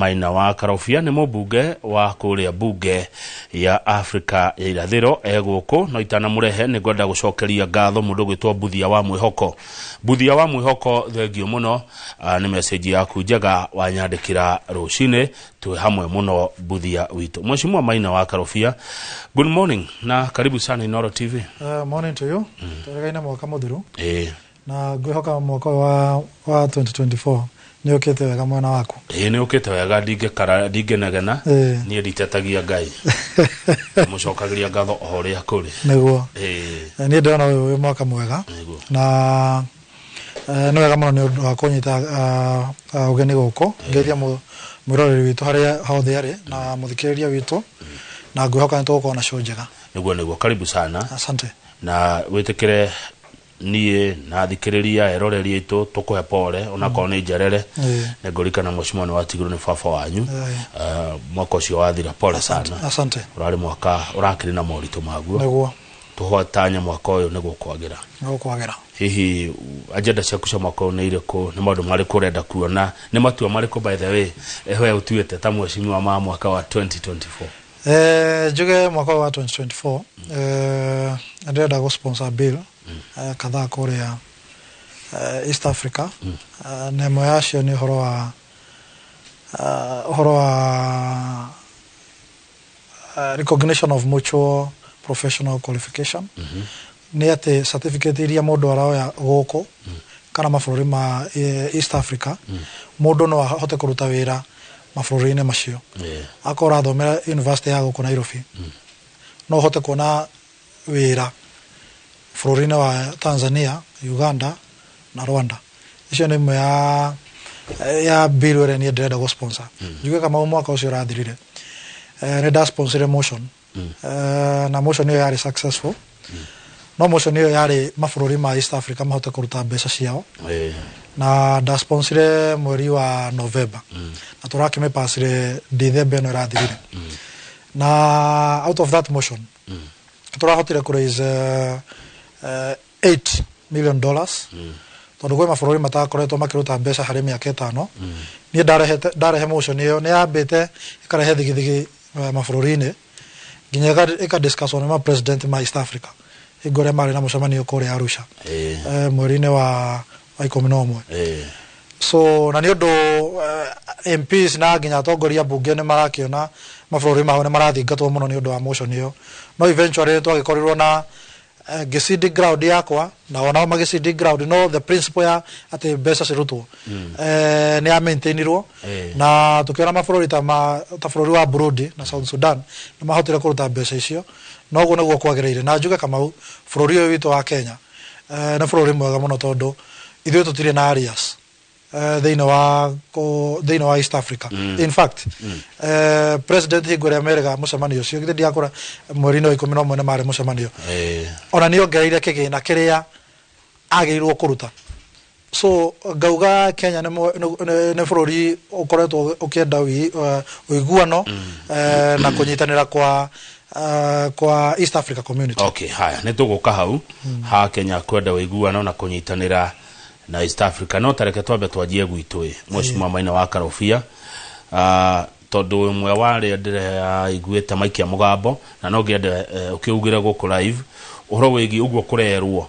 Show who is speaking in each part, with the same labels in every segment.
Speaker 1: Maina wa Karobia nĩ mũmbunge wa kũrĩa mbunge ya Afrika ya Irathĩro e gũkũ. No itanamũrehe nĩ ngwenda gũcokeria ngatho mũndũ gwĩtwo Mbuthia wa Mwĩhoko. Mbuthia wa Mwĩhoko, thengio mũno nĩ message yaku njega wanyandĩkĩra rũcinĩ. Twĩ hamwe mũno, Mbuthia witũ. Mheshimiwa Maina wa Karobia, good morning na karibu sana Inooro TV.
Speaker 2: Morning to you. Tweregaine mwaka mũthiru na ngwĩhoka mwaka ũyũ wa 2024 nĩ ũkĩte wega mwena waku.
Speaker 1: Ĩĩ, nĩ ũkĩte wega, ndingĩkara ndingĩnegena. Niĩ nditetagia Ngai, mũcokagĩria ngatho o ũrĩa kũrĩ.
Speaker 2: Niĩ ndĩrona ũyũ wĩ mwaka mwega na nĩ wega mũno nĩ ũndũ wa kũnyita ũgeni gũkũ. Ngeithia mwĩroreri witũ harĩa hothe arĩ na mũthikĩrĩria witũ, na ngwĩhoka nĩ tũgũkorwo na show njega.
Speaker 1: Nĩguo, karibu sana.
Speaker 2: Asante.
Speaker 1: Na wĩtĩkĩre niĩ na thikĩrĩria eroreri aitũ tũkũhe pole onakorwo nĩ njerere. Nĩ ngũririkana mheshimiwa nĩ watigirwo nĩ baba wanyu mwaka ũcio wathira. Pole sana.
Speaker 2: Asante.
Speaker 1: Ũrarĩ mwaka ũrakĩrĩ na moritũ maguo. Tũhotanya mwaka ũyũ nĩ gũkwagĩra.
Speaker 2: Nĩ gũkwagĩra.
Speaker 1: Hihi agenda ciaku cia mwaka ũyũ nĩ irĩkũ? Nĩ maũndũ marĩkũ ũrenda kuona? Nĩ matua marĩkũ, by the way, we ũtuĩte ta mheshimiwa ma mwaka wa 2024?
Speaker 2: Njuge mwaka ũyũ wa 2024 ndĩrenda gũ sponsor bill kadhaa kũrĩa East Africa, na ĩmwe yacio nĩ ũhoro wa recognition of mutual professional qualification. Nĩ atĩ certificate iria mũndũ aroya gũkũ kana mabũrũri ma East Africa, mũndũ no ahote kũruta wĩra mabũrũri-inĩ macio. Akorwo ũrathomera university ya gũkũ Nairobi, no ũhote kuona wĩra bũrũri-inĩ wa Tanzania, Uganda na Rwanda. Icio nĩ imwe ya bill ĩrĩa niĩ ndĩrenda gũ sponsor. Njuge kama mwaka ũcio ũrathirire, nĩ nda sponsorire motion, na motion ĩyo yarĩ successful. No motion ĩyo yarĩ mabũrũri ma East Africa mahote kũruta mbeca ciao, na nda sponsire mweri wa November na tũrakĩmĩpacire December ĩno ĩrathirire. Na out of that motion tũrahotire kũ raise $8 million, tondũ kwĩ mabũrũri matakoretwo makĩruta mbeca harĩ mĩaka 5. Niĩ ndarehete ndarehe motion ĩyo, nĩ yambĩte ĩkarehe thigithigi mabũrũri-inĩ nginya ĩka discuss nĩ ma president ma East Africa hingo ĩrĩa marĩ na mũcemanio kũrĩa Arusha mweri-inĩ wa 11. So na nĩ ũndũ MPs na nginya atongoria mbunge nĩ marakĩona mabũrũri mao nĩ marathingatwo mũno nĩ ũndũ wa motion ĩyo. No eventually twagĩkorirwo na ngĩcede ground yakwa na onao magĩcede ground, no the principle ya atĩ mbeca cirutwo nĩ ya maintainirwo na tũkĩona mabũrũri ta bũrũri wa Burundi na South Sudan nĩ mahotire kũruta mbeca icio. No ũguo nĩguo kwagĩrĩire. Na njuge Kamau, bũrũri ũyũ witũ wa Kenya nĩ bũrũri mwega mũno tondũ ithuĩ tũtirĩ na areas thĩinĩ wa East Africa. In fact, president hingo ĩrĩa merĩga mũcemanio ũcio, githĩ ndiakũra mweri-inĩ wa 11 nĩ marĩ mũcemanio, ona nĩ ongereire kĩgĩna kĩrĩa agĩrĩirwo kũruta. So ngauga Kenya nĩ bũrũri ũkoretwo ũkĩenda ũiguano na kũnyitanĩra kwa East Africa Community.
Speaker 1: Okay, haya, nĩ tũgũka hau ha Kenya kwenda ũiguano na kũnyitanĩra na East Africa, no tareke twambe twanjie gwitũ ĩ, Mheshimiwa Maina wa Karobia, tondũ ũmwe wa arĩa ndĩraiguĩte maikia mũgambo na no ngĩende ũkĩugĩre gũkũ live ũhoro wĩgiĩ ũguo kũrerwo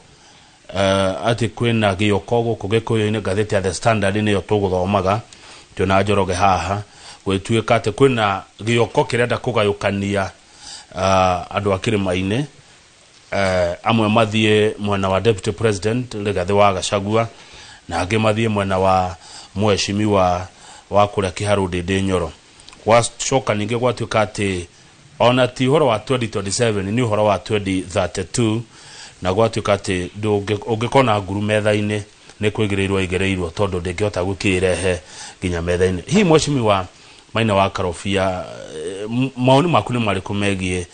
Speaker 1: atĩ kwĩna gĩoko gũkũ Gĩkũyũ-inĩ. Ngathĩti ya The Standard nĩyo tũgũthomaga twĩna Njoroge haha, gwĩtuĩka atĩ kwĩna gĩoko kĩrenda kũgayũkania andũ a kĩrĩma-inĩ, amwe mathiĩ mwena wa Deputy President Rigathĩ wa Gachagua na angĩ mathiĩ mwena wa mheshimiwa wa kũrĩa Kĩharũ Ndĩndĩ Nyoro. Gwacoka ningĩ gwatuĩka atĩ ona ti ũhoro wa 2027, nĩ ũhoro wa 2032, na gwatuĩka atĩ ũngĩkona nguru metha-inĩ nĩ kwĩgĩrĩirwo igĩrĩirwo tondũ ndĩngĩhota gũkĩrehe nginya metha-inĩ. Hihi Mheshimiwa Maina wa Karobia, maoni maku nĩ marĩkũ megiĩ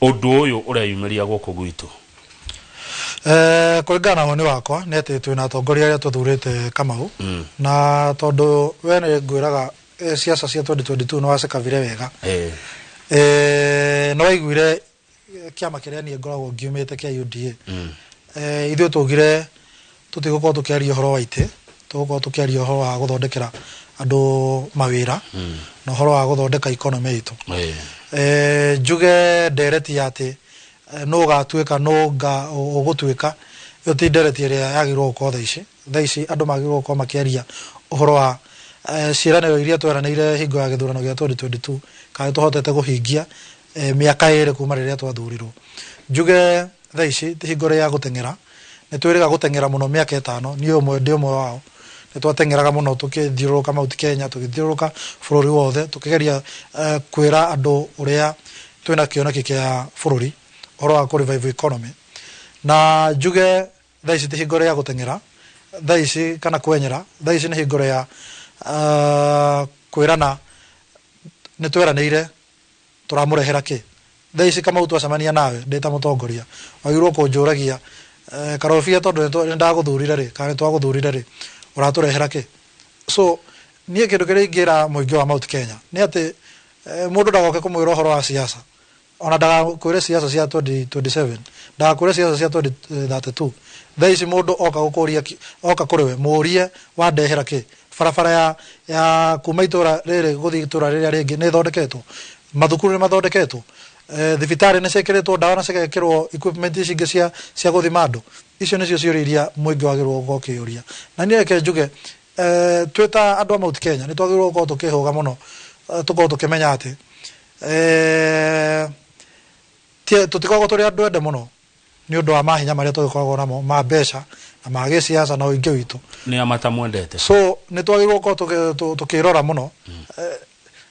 Speaker 1: ũndũ ũyũ ũreyumĩria gũkũ gwitũ?
Speaker 2: Kũringana na woni wakwa nĩ atĩ twĩna atongoria arĩa tũthurĩte, Kamau, na tondũ we nĩ ngwĩraga ciaca cia 2022 nĩ wacikavire wega. Nĩ waiguire kĩama kĩrĩa niĩ ngoragwo ngiumĩte kĩa UDA. Ithuĩ tugire tũtigũkorwo tũkĩaria ũhoro wa itĩ, tũgũkorwo tũkĩaria ũhoro wa gũthondekera andũ mawĩra na ũhoro wa gũthondeka economy itũ. Njuge ndereti ya atĩ nũ ũgatuĩka, nũ ũgũtuĩka, ĩyo ti ndereti ĩrĩa yagĩrĩirwo gũkorwo thaa ici. Thaa ici andũ magĩrĩirwo gũkorwo makĩaria ũhoro wa ciĩranĩro iria tweranĩire hingo ya gĩthurano gĩa 2022, kana tũhotete kũhingia mĩaka 2 kuma rĩrĩa twathurirwo. Njuge thaa ici ti hingo ya gũteng'era, nĩ twĩrĩga gũteng'era mũno mĩaka 5, niĩ ũmwe ndĩ ũmwe wao. Nĩ twateng'eraga mũno tũkĩthiũrũrũka Mount Kenya, tũgĩthiũrũrũka bũrũri wothe, tũkĩgeria kwĩra andũ ũrĩa twĩna kĩoneki kĩa bũrũri, ũhoro wa kũ revive economy. Na njuge thaa ici ti hingo ya gũteng'era, thaa ici kana kwenyera, thaa ici nĩ hingo ya kwĩrana nĩ tweranĩire tũramũrehera kĩ. Thaa ici Kamau twacemania nawe ndĩ ta mũtongoria, wagĩrĩirwo kũnjũragia Karobia, tondũ nĩ ndagũthurire rĩ, kana nĩ twagũthurire rĩ, ũratũrehera kĩ? So niĩ kĩndũ kĩrĩa ingĩra mũingĩ wa Mount Kenya nĩ atĩ mũndũ ndagoke kũmwĩra ũhoro wa siasa, ona ndagakwĩre siasa cia 2027, ndagakwĩre siasa cia 2032. Thaa ici mũndũ oka gũkũria, oka kũrĩ we, mũrie wandehera kĩ? Barabara ya kuma itũra rĩrĩ gũthiĩ itũra rĩrĩa rĩngĩ nĩ ĩthondeketwo, mathukuru nĩ mathondeketwo, thibitarĩ nĩ ciĩkĩrĩtwo ndawa na cigekĩrwo equipment ici ingĩ cia gũthima andũ. Icio nĩcio ciũria iria mũingĩ wagĩrĩirwo gũkorwo ũkĩũria. Na niĩ reke njuge, twĩ ta andũ a Mount Kenya nĩ twagĩrĩirwo gũkorwo tũkĩhũga mũno, tũkorwo tũkĩmenya atĩ tũtikoragwo tũrĩ andũ ende mũno nĩ ũndũ wa mahinya marĩa tũgĩkoragwo namo ma mbeca na ma gĩciaca na ũingĩ witũ.
Speaker 1: Nĩ a matamwendete.
Speaker 2: So nĩ twagĩrĩirwo gũkorwo tũkĩrora mũno.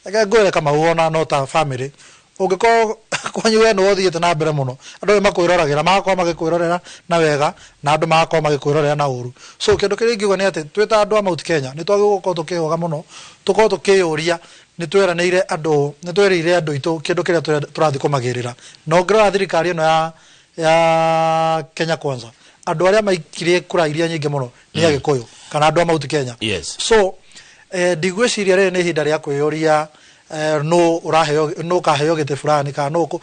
Speaker 2: Reke ngwĩre Kamau, ona no ta family, ũngĩkorwo kwanyu we nĩwe ũthiĩte na mbere mũno, andũ nĩ makwĩroragĩra, magakorwo magĩkwĩrorera na wega na andũ magakorwo magĩkwĩrorera na ũru. So kĩndũ kĩrĩa ingiuga nĩ atĩ twĩ ta andũ a Mount Kenya nĩ twagĩrĩirwo gũkorwo tũkĩhũga mũno, tũkorwo tũkĩyũria nĩ tweranĩire andũ, nĩ twerĩire andũ aitũ kĩndũ kĩrĩa tũrathiĩ kũmagĩrĩra. Na ũngĩrora thirikari ĩno ya Kenya Kwanza, andũ arĩa maikirie kura iria nyingĩ mũno nĩ Agĩkũyũ kana andũ a Mount Kenya. So ndigwĩciria rĩrĩ nĩ ihinda rĩa kwĩyũria nũ ũraheo, nũ ũkaheo gĩtĩ fulani kana nũ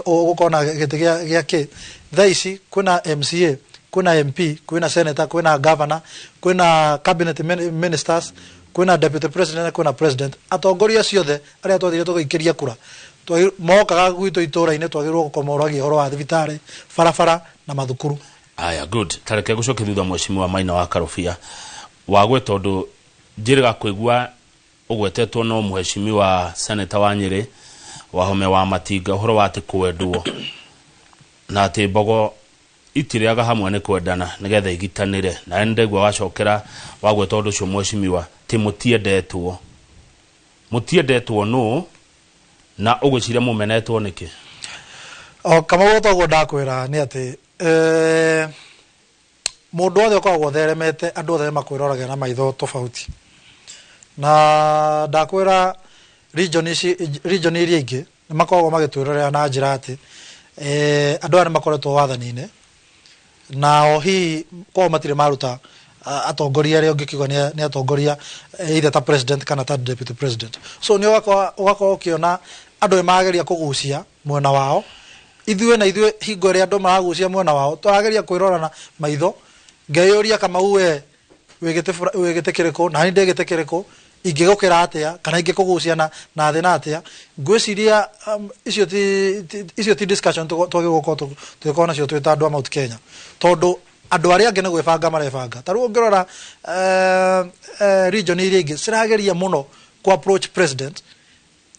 Speaker 2: ũgũkorwo na gĩtĩ gĩa kĩ. Thaa ici kwĩna MCA, kwĩna MP, kwĩna senator, kwĩna governor, kwĩna cabinet ministers, kwĩna deputy president, kwĩna president. Atongoria ciothe arĩa twathire tũgĩikĩria kura mokaga gwitũ itũra-inĩ, twagĩrĩirwo gũkorwo moragia ũhoro wa thibitarĩ, barabara na mathukuru.
Speaker 1: Aya, good. Tareke gũcokia thutha mheshimiwa Maina wa Karobia wagwe, tondũ njĩrĩga kũigua ũgwetetwo no mheshimiwa senator wa Nyĩrĩ Wahome wa Matinga ũhoro wa atĩ kwendwo na atĩ mbogo itirĩaga hamwe nĩ kwendana nĩgetha igitanĩre, na nĩ ndaigua wacokera wagweta ũndũ ũcio mheshimiwa ti mũtiendetwo, mũtiendetwo nũ na ũgwĩciria mũmenetwo nĩkĩ?
Speaker 2: O Kamau, toguo ndakwĩra nĩ atĩ mũndũ wothe ũkoragwo ũtheremete, andũ othe nĩmakwĩroragira na maitho tofauti. Na ndakwĩra region ici, region iria ingĩ nĩ makoragwo magĩtwĩrorera na njĩra atĩ andũ aya nĩ makoretwo wathani-inĩ na o hihi kwao matirĩ maruta atongoria arĩa ũngĩkiuga nĩ atongoria, either ta president kana ta deputy president. So nĩ ũgakorwo ũkĩona andũ nĩ mageria kũgucia mwena wao. Ithuĩ na ithuĩ hingo ĩrĩa andũ maragucia mwena wao, tũrageria kwĩrora na maitho, ngeyũria Kamau, we wĩ gĩtĩ kĩrĩkũ na niĩ ndĩ gĩtĩ kĩrĩkũ, ingĩgũkĩra atĩa kana ingĩkũgucia na thĩ na atĩa. Ngwĩciria icio ti discussion twagĩrĩirwo gũkorwo tũgĩkorwo nacio twĩ ta andũ a Mount Kenya, tondũ andũ arĩa angĩ nĩ gwĩbanga marebanga. Ta rĩu ũngĩrora region iria ingĩ cirageria mũno ku approach president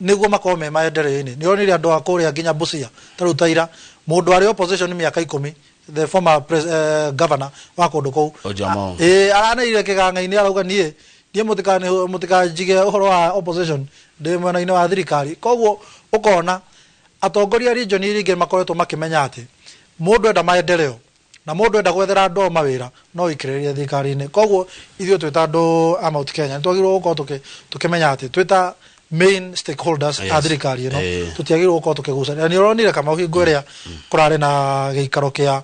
Speaker 2: nĩguo makorwo me maendeleo-inĩ. Nĩ onire andũ a kũrĩa nginya Busia, ta rĩu Taira, mũndũ arĩ opposition mĩaka 10, the former governor wa kũndũ kũu
Speaker 1: Ojamong.
Speaker 2: Aranĩire kĩgang'a-inĩ arauga niĩ mũtikanjige ũhoro wa opposition, ndĩ mwena-inĩ wa thirikari. Koguo ũkona atongoria region iria ingĩ makoretwo makĩmenya atĩ mũndũ enda maendeleo na mũndũ enda gwethera andũ ao mawĩra no wĩkĩrĩrie thirikari-inĩ. Koguo ithuĩ twĩ ta andũ a Mount Kenya nĩ twagĩrĩirwo gũkorwo tũkĩmenya atĩ twĩ ta main stakeholders a thirikari ĩno tũtiagĩrĩirwo gũkorwo tũkĩgucania. Nĩ ũronire Kamau hingo ĩrĩa kũrarĩ na gĩikaro kĩa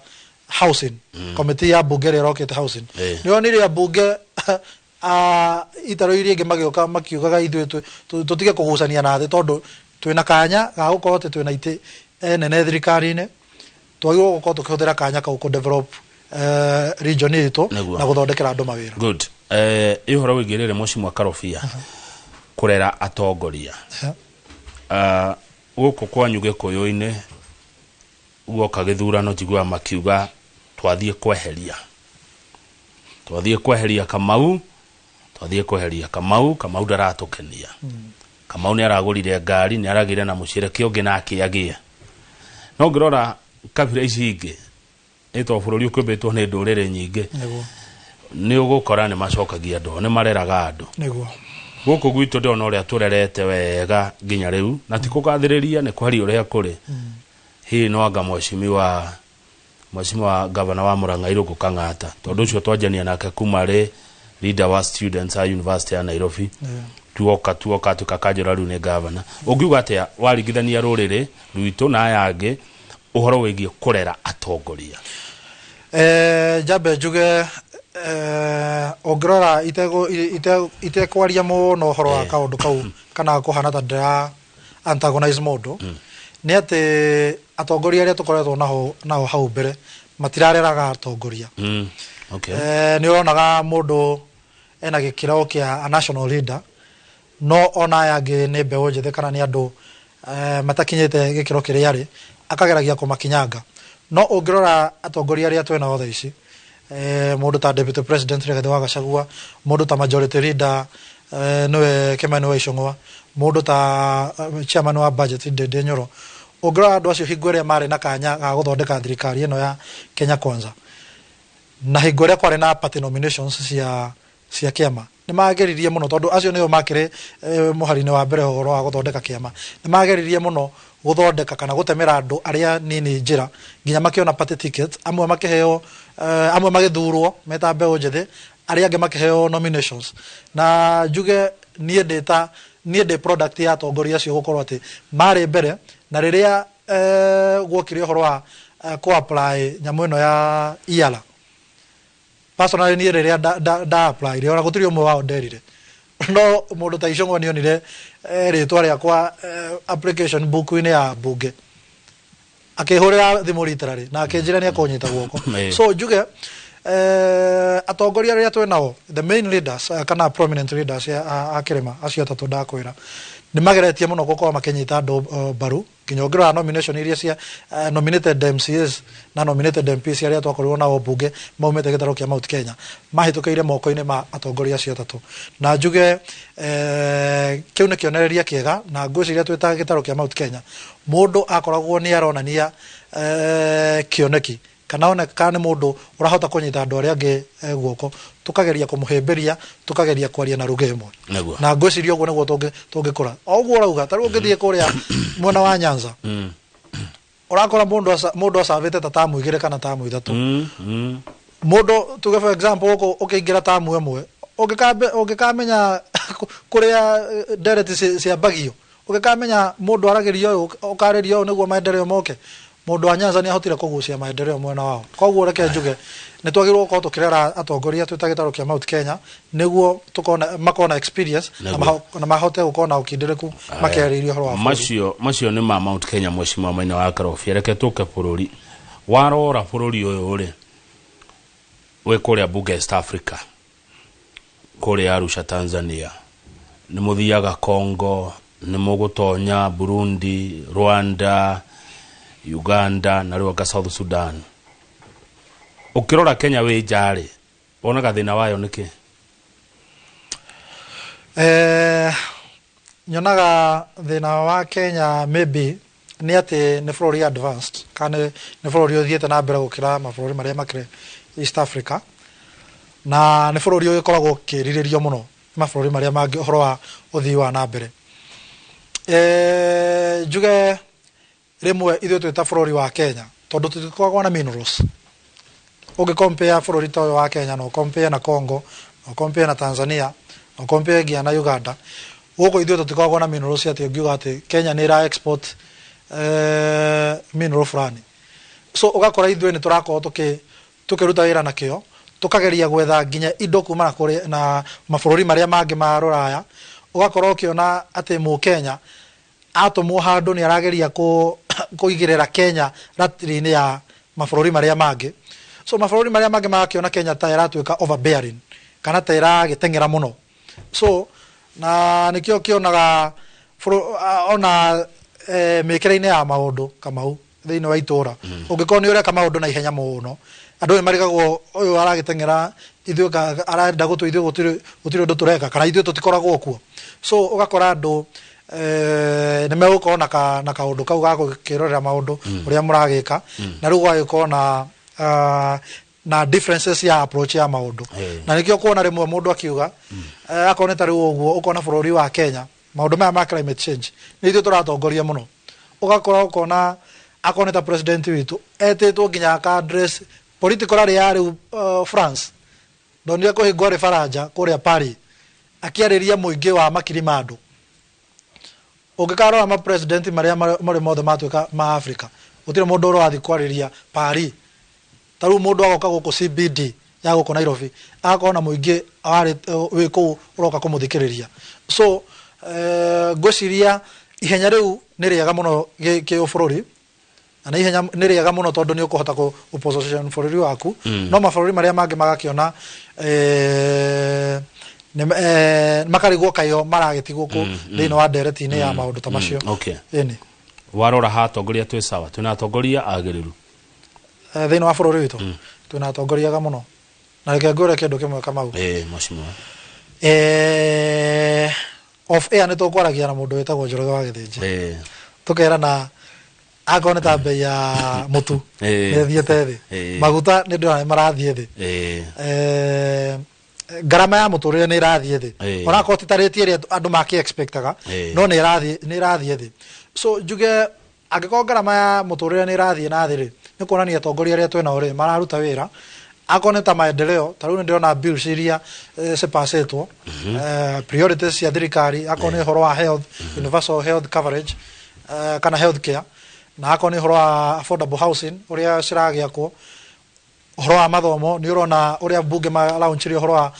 Speaker 2: housing committee ya bunge ĩrĩa ĩrokĩte housing, nĩ ũronire ambunge itaro iria ingĩ magĩũka makiugaga ithuĩ tũtige kũgucania na thĩ, tondũ twĩna kanya ga gũkorwo atĩ twĩna itĩ nene thirikari-inĩ, twagĩrĩirwo gũkorwo tũkĩhũthĩra kanya kau kũ develop region itũ
Speaker 1: Nĩguo.
Speaker 2: na gũthondekera andũ mawĩra.
Speaker 1: Good. Ĩ ũhoro wĩgiĩ rĩrĩ, Mheshimiwa Karobia, kũrera atongoria. Gũkũ kwanyu Gĩkũyũ-inĩ guoka gĩthurano njiguaga makiuga twathiĩ kweheria Kamau, twathiĩ kweheria Kamau, Kamau ndaratũkenia, Kamau nĩ aragũrire ngari, nĩ aragĩire na mũciĩ, reke ũngĩ nake agĩe. No ngĩrora kabira ici ingĩ, nĩ to bũrũri ũkĩũmbĩtwo nĩ ndũrĩrĩ nyingĩ, nĩ ũgũkora nĩ macokagia andũ, nĩ mareraga andũ. Gũkũ gwitũ ndĩrona ũrĩa tũrerete wega nginya rĩu, na ti kũgathĩrĩria, nĩ kwaria ũrĩa kũrĩ. Hihi no anga mheshimiwa gavana wa Murang'a Irũngũ Kang'ata, tondũ ũcio twanjania nake kuma rĩ leader wa students a University ya Nairobi, tuoka tuĩka kanjũra, rĩu nĩ gavana, ũngiuga atĩa waringithania rũrĩrĩ rwitũ na aya angĩ ũhoro wĩgiĩ kũrera atongoria?
Speaker 2: Njambe njuge, ũngĩrora itekwaria mũno ũhoro wa kaũndũ kau kana kũhana ta ndĩra antagonize mũndũ, nĩ atĩ atongoria arĩa tũkoretwo nao hau mbere matirareraga atongoria. Nĩ ũronaga mũndũ ena gĩkĩro kĩa a national leader, no ona aya angĩ nĩ mbeũ njĩthĩ kana nĩ andũ matakinyĩte gĩkĩro kĩrĩa arĩ, akageragia kũmakinyanga. No ũngĩrora atongoria arĩa twĩnao thaa ici, mũndũ ta Deputy President Rigathĩ wa Gachagua, mũndũ ta Majority Leader nĩwe Kimani wa Ichung'wa, mũndũ ta chairman wa budget Ndindi Nyoro, ũngĩrora andũ acio hingo ĩrĩa marĩ na kanya ga gũthondeka thirikari ĩno ya Kenya Kwanza na hingo ĩrĩa kwarĩ na party nominations cia kĩama, nĩ mageririe mũno, tondũ acio nĩo makĩrĩ mũhari-inĩ wa mbere ũhoro wa gũthondeka kĩama. Nĩ mageririe mũno gũthondeka kana gũtemera andũ arĩa nini njĩra nginya makĩona party tickets, amwe makĩheo, amwe magĩthurwo meta mbeũ njĩthĩ, arĩa angĩ makĩheo nominations. Na njuge niĩ ndĩ ta niĩ ndĩ product ya atongoria acio gũkorwo atĩ marĩ mbere, na rĩrĩa guokire ũhoro wa kũ apply nyamũ ĩno ya EALA, personally niĩ rĩrĩa nda apply ona gũtirĩ ũmwe wao nderire, no mũndũ ta Ichung'wa nĩonire rĩtwa rĩakwa application book-inĩ ya mbunge, akĩhũrĩra thimũ literally na akĩnjĩra nĩ ekũnyita guoko. So njuge atongoria arĩa twĩ nao, the main leaders, kana prominent leaders a kĩrĩma acio atatũ ndakwĩra, nĩ mageretie mũno gũkorwo makĩnyita andũ mbaru, nginya ũngĩrora nomination iria cia nominated MCAs na nominated MPs arĩa twakorirwo nao mbunge maumĩte gĩtarũ kĩa Mount Kenya, mahĩtũkĩire moko-inĩ ma atongoria acio atatũ. Na njuge kĩu nĩ kĩonereria kĩega, na ngwĩciria twĩ ta gĩtarũ kĩa Mount Kenya, mũndũ akoragwo nĩ aronania kĩoneki kana one kana nĩ mũndũ ũrahota kũnyita andũ arĩa angĩ guoko, tũkageria kũmũhĩmbĩria, tũkageria kwaria na ruga ĩmwe. Na ngwĩciria ũguo nĩguo tũngĩkũra. O ũguo ũrauga, ta rĩu ũngĩthiĩ kũrĩa mwena wa Nyanza, ũrakora mũndũ acabĩte ta tamu 2 kana tamu 3. Mũndũ tuge for example gũkũ ũkĩingĩra tamu ĩmwe, ũngĩkamenya kũrĩa ndereti ciambagio, ũngĩkamenya mũndũ aragĩria ũyũ, ũkarĩria ũyũ nĩguo maendeleo moke. Mũndũ wa Nyanza nĩ ahotire kũgucia maendeleo mwena wao. Koguo reke njuge nĩ twagĩrĩirwo gũkorwo tũkĩrera atongoria twĩ ta gĩtarũ kĩa Mount Kenya nĩguo tukona makorwo na experience na na mahote gũkorwo na ũkindĩrĩku makĩarĩria ũhoro wa bũrũri.
Speaker 1: Macio nĩ ma Mount Kenya. Mheshimiwa Maina wa Karobia, reke tũke bũrũri. Warora bũrũri ũyũ rĩ, wĩ kũrĩa bunge East Africa, kũrĩa Arusha Tanzania, nĩ mũthiaga Congo, nĩ mũgũtonya Burundi, Rwanda, Uganda na rĩu anga South Sudan. Ũkĩrora Kenya wĩ nja rĩ, wonaga thĩna wayo nĩkĩ?
Speaker 2: Nyonaga thĩna wa Kenya maybe nĩ atĩ nĩ bũrũri advanced kana nĩ bũrũri ũthiĩte na mbere gũkĩra mabũrũri marĩa makĩrĩ East Africa, na nĩ bũrũri ũgĩkoragwo ũkĩrirĩrio mũno nĩ mabũrũri marĩa mangĩ ũhoro wa ũthii wa na mbere. Njuge rĩmwe ithuĩ twĩ ta bũrũri wa Kenya, tondũ tũtikoragwo na minerals, ũngĩ compare bũrũri ta ũyũ wa Kenya na ũcompare na Congo na ũcompare na Tanzania na ũcompare nginya na Uganda, gũkũ ithuĩ tũtikoragwo na minerals atĩ ũngiuga atĩ Kenya nĩ ĩra export mineral fulani. So ũgakora ithuĩ nĩ tũrakorwo tũkĩruta wĩra na kĩo, tũkageria gwetha nginya indo kuma na kũrĩ na mabũrũri marĩa mangĩ ma rũraya. Ũgakorwo ũkĩona atĩ mũkenya atũmwo handũ nĩ arageria kũigĩrĩra Kenya ratiri-inĩ ya mabũrũri marĩa mangĩ. So mabũrũri marĩa mangĩ magakĩona Kenya ta ĩratuĩka overbearing kana ta ĩragĩteng'era mũno. So na nĩkĩo kĩonaga ona mĩkĩre-inĩ ya maũndũ Kamau thĩinĩ wa itũra, ũngĩkorwo nĩ ũreka maũndũ na ihenya mũno, andũ nĩ marigagwo ũyũ aragĩteng'era ithuĩ arenda gũtũ ithuĩ gũtirĩ ũndũ tũreka kana ithuĩ tũtikoragwo kuo. So ũgakora andũ nĩ megũkorwo na kaũndũ kau ga gũkĩrorera maũndũ ũrĩa mũragĩka, na rĩu gũgagĩkorwo na differences ya approach ya maũndũ. Na nĩkĩo kuona rĩmwe mũndũ akiuga akorwo nĩ ta rĩu ũguo ũkona bũrũri wa Kenya maũndũ maya ma climate change nĩ ithuĩ tũratongoria mũno. Ũgakora ũkona akorwo nĩ ta president witũ etĩtwo nginya aka address political rally ya rĩu France, ndonire kũhingwo rĩ Faranja kũrĩa Paris akĩarĩria mũingĩ wa makiri ma andũ. Ũngĩkarora ma president marĩa marĩ mothe matuĩka ma Africa, gũtirĩ mũndũ ũrathiĩ kwarĩria Paris. Ta rĩu mũndũ agoka gũkũ CBD ya gũkũ Nairobi agakorwo na mũingĩ wĩ kũu ũroka kũmũthikĩrĩria. So ngwĩciria ihenya rĩu nĩ rĩega mũno kĩũbũrũri, na nĩ ihenya nĩ rĩega mũno tondũ nĩ ũkũhota kũ position bũrũri waku. No mabũrũri marĩa mangĩ magakĩona makarigwo kayo maragĩtigwo kũ thĩinĩ wa ndereti-inĩ ya maũndũ ta macio. Ĩni.
Speaker 1: Warora ha atongoria twĩ sawa, twĩna atongoria agĩrĩru
Speaker 2: thĩinĩ wa bũrũri witũ? Twĩna atongoria ega mũno, na reke ngwĩre kĩndũ kĩmwe Kamau.
Speaker 1: Mheshimiwa.
Speaker 2: Off air nĩ tũkwaragia na mũndũ wĩtagwo Njoroge wa Gĩthĩnji, tũkerana akorwo nĩ ta bei ya mũtu nĩ ĩthiĩte thĩ, maguta nĩ ndĩrona nĩ marathiĩ thĩ, ngarama ya mũtũrĩre nĩ ĩrathiĩ thĩ, onakorwo ti ta rate ĩrĩa andũ makĩ expectaga, no nĩ ĩrathiĩ thĩ. So njuge angĩkorwo ngarama ya mũtũrĩre nĩ ĩrathiĩ na thĩ rĩ, nĩ kuonania atongoria arĩa twĩnao rĩ mararuta wĩra. Akorwo nĩ ta maendeleo, ta rĩu nĩ ndĩrona bills iria cipacĩtwo, priorities cia thirikari, akorwo nĩ ũhoro wa health, universal health coverage kana health care, na akorwo nĩ ũhoro wa affordable housing ũrĩa ciragĩakwo, ũhoro wa mathomo nĩ ũrona ũrĩa bunge malaunchire ũhoro wa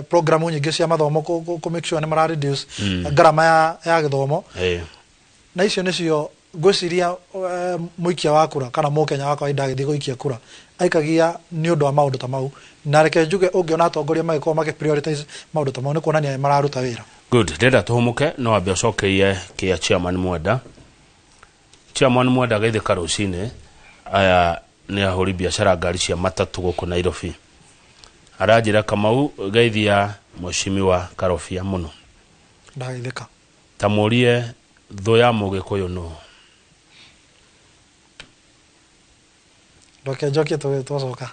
Speaker 2: programu nyingĩ cia mathomo kũ make sure nĩ mara reduce ngarama ya gĩthomo. Na icio nĩcio ngwĩciria mũikia wa kura kana mũkenya wa kawaida agĩthiĩ gũikia kura aikagia nĩ ũndũ wa maũndũ ta mau. Na reke njuge ũngĩona atongoria magĩkorwo magĩ prioritize maũndũ ta mau nĩ kuonania nĩ mararuta wĩra.
Speaker 1: Good. Ndĩrenda tũhũmũke, no ambe ũcokerie kĩa chairman Mwenda. Chairman Mwenda geithĩka rũcinĩ, aya nĩ ahũri biacara ngari cia matatũ gũkũ Nairobi. Aranjĩra Kamau geithia mheshimiwa Karobia mũno.
Speaker 2: Ndageithĩka.
Speaker 1: Ta mũrie thũ ya mũgĩkũyũ nũ?
Speaker 2: Ndoke njokie twacoka.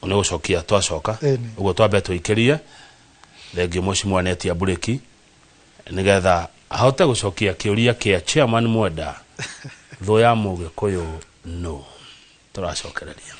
Speaker 1: Nĩ gũcokia twacoka. Ũguo twambe tũikĩrie thengiũ mheshimiwa netia mburĩki nĩgetha ahote gũcokia kĩũria kĩa chairman Mwenda, thũ ya mũgĩkũyũ nũ? Tũracokereria.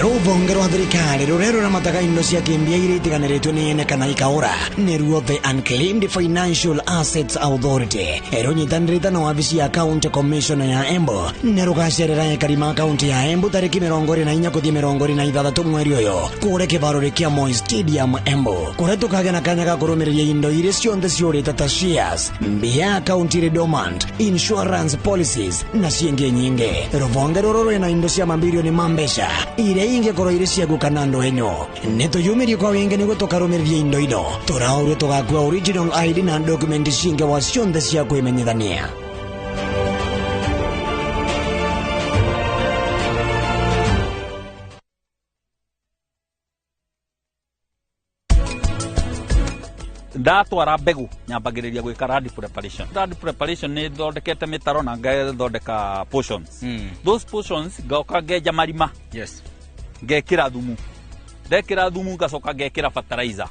Speaker 3: Rũhonge rwa thirikari rũrĩa rũramataga indo cia kĩmbia iria itiganĩrĩtwo nĩ ene kana ikaũra nĩruo The Unclaimed Financial Assets Authority rũnyitanĩrĩte na wabici ya County Commissioner ya Embu nĩ rũgacerera ekari ma kaunti ya Embu tarĩki 24 gũthiĩ 26 mweri ũyũ kũrĩa kĩbaro kĩa Moi Stadium Embu, kũrĩa tũkagĩa na kanya ga kũrũmĩrĩria indo iria cionthe ciũrĩte ta shares, mbia akaunti irĩ dormant, insurance policies na ciĩngĩ nyingĩ. Rũhonge rũrũ rwĩna indo cia mambirioni ma mbeca iria ingĩkorwo irĩ ciaku kana andũ enyu. Nĩ tũyumĩrie kwa wingĩ nĩguo tũkarũmĩrĩria indo ino. Tũraũrio tũgakua original ID na document ciingĩ wa cionthe cia kwĩmenyithania.
Speaker 4: Ndatwara mbegũ nyambagĩrĩria gwĩka land preparation. Land preparation nĩ thondekete mĩtaro na ngathondeka portions. Those portions ngoka ngenja marima.
Speaker 5: Yes.
Speaker 4: Ngekĩra thumu. Ndekĩra thumu ngacoka ngekĩra fertilizer.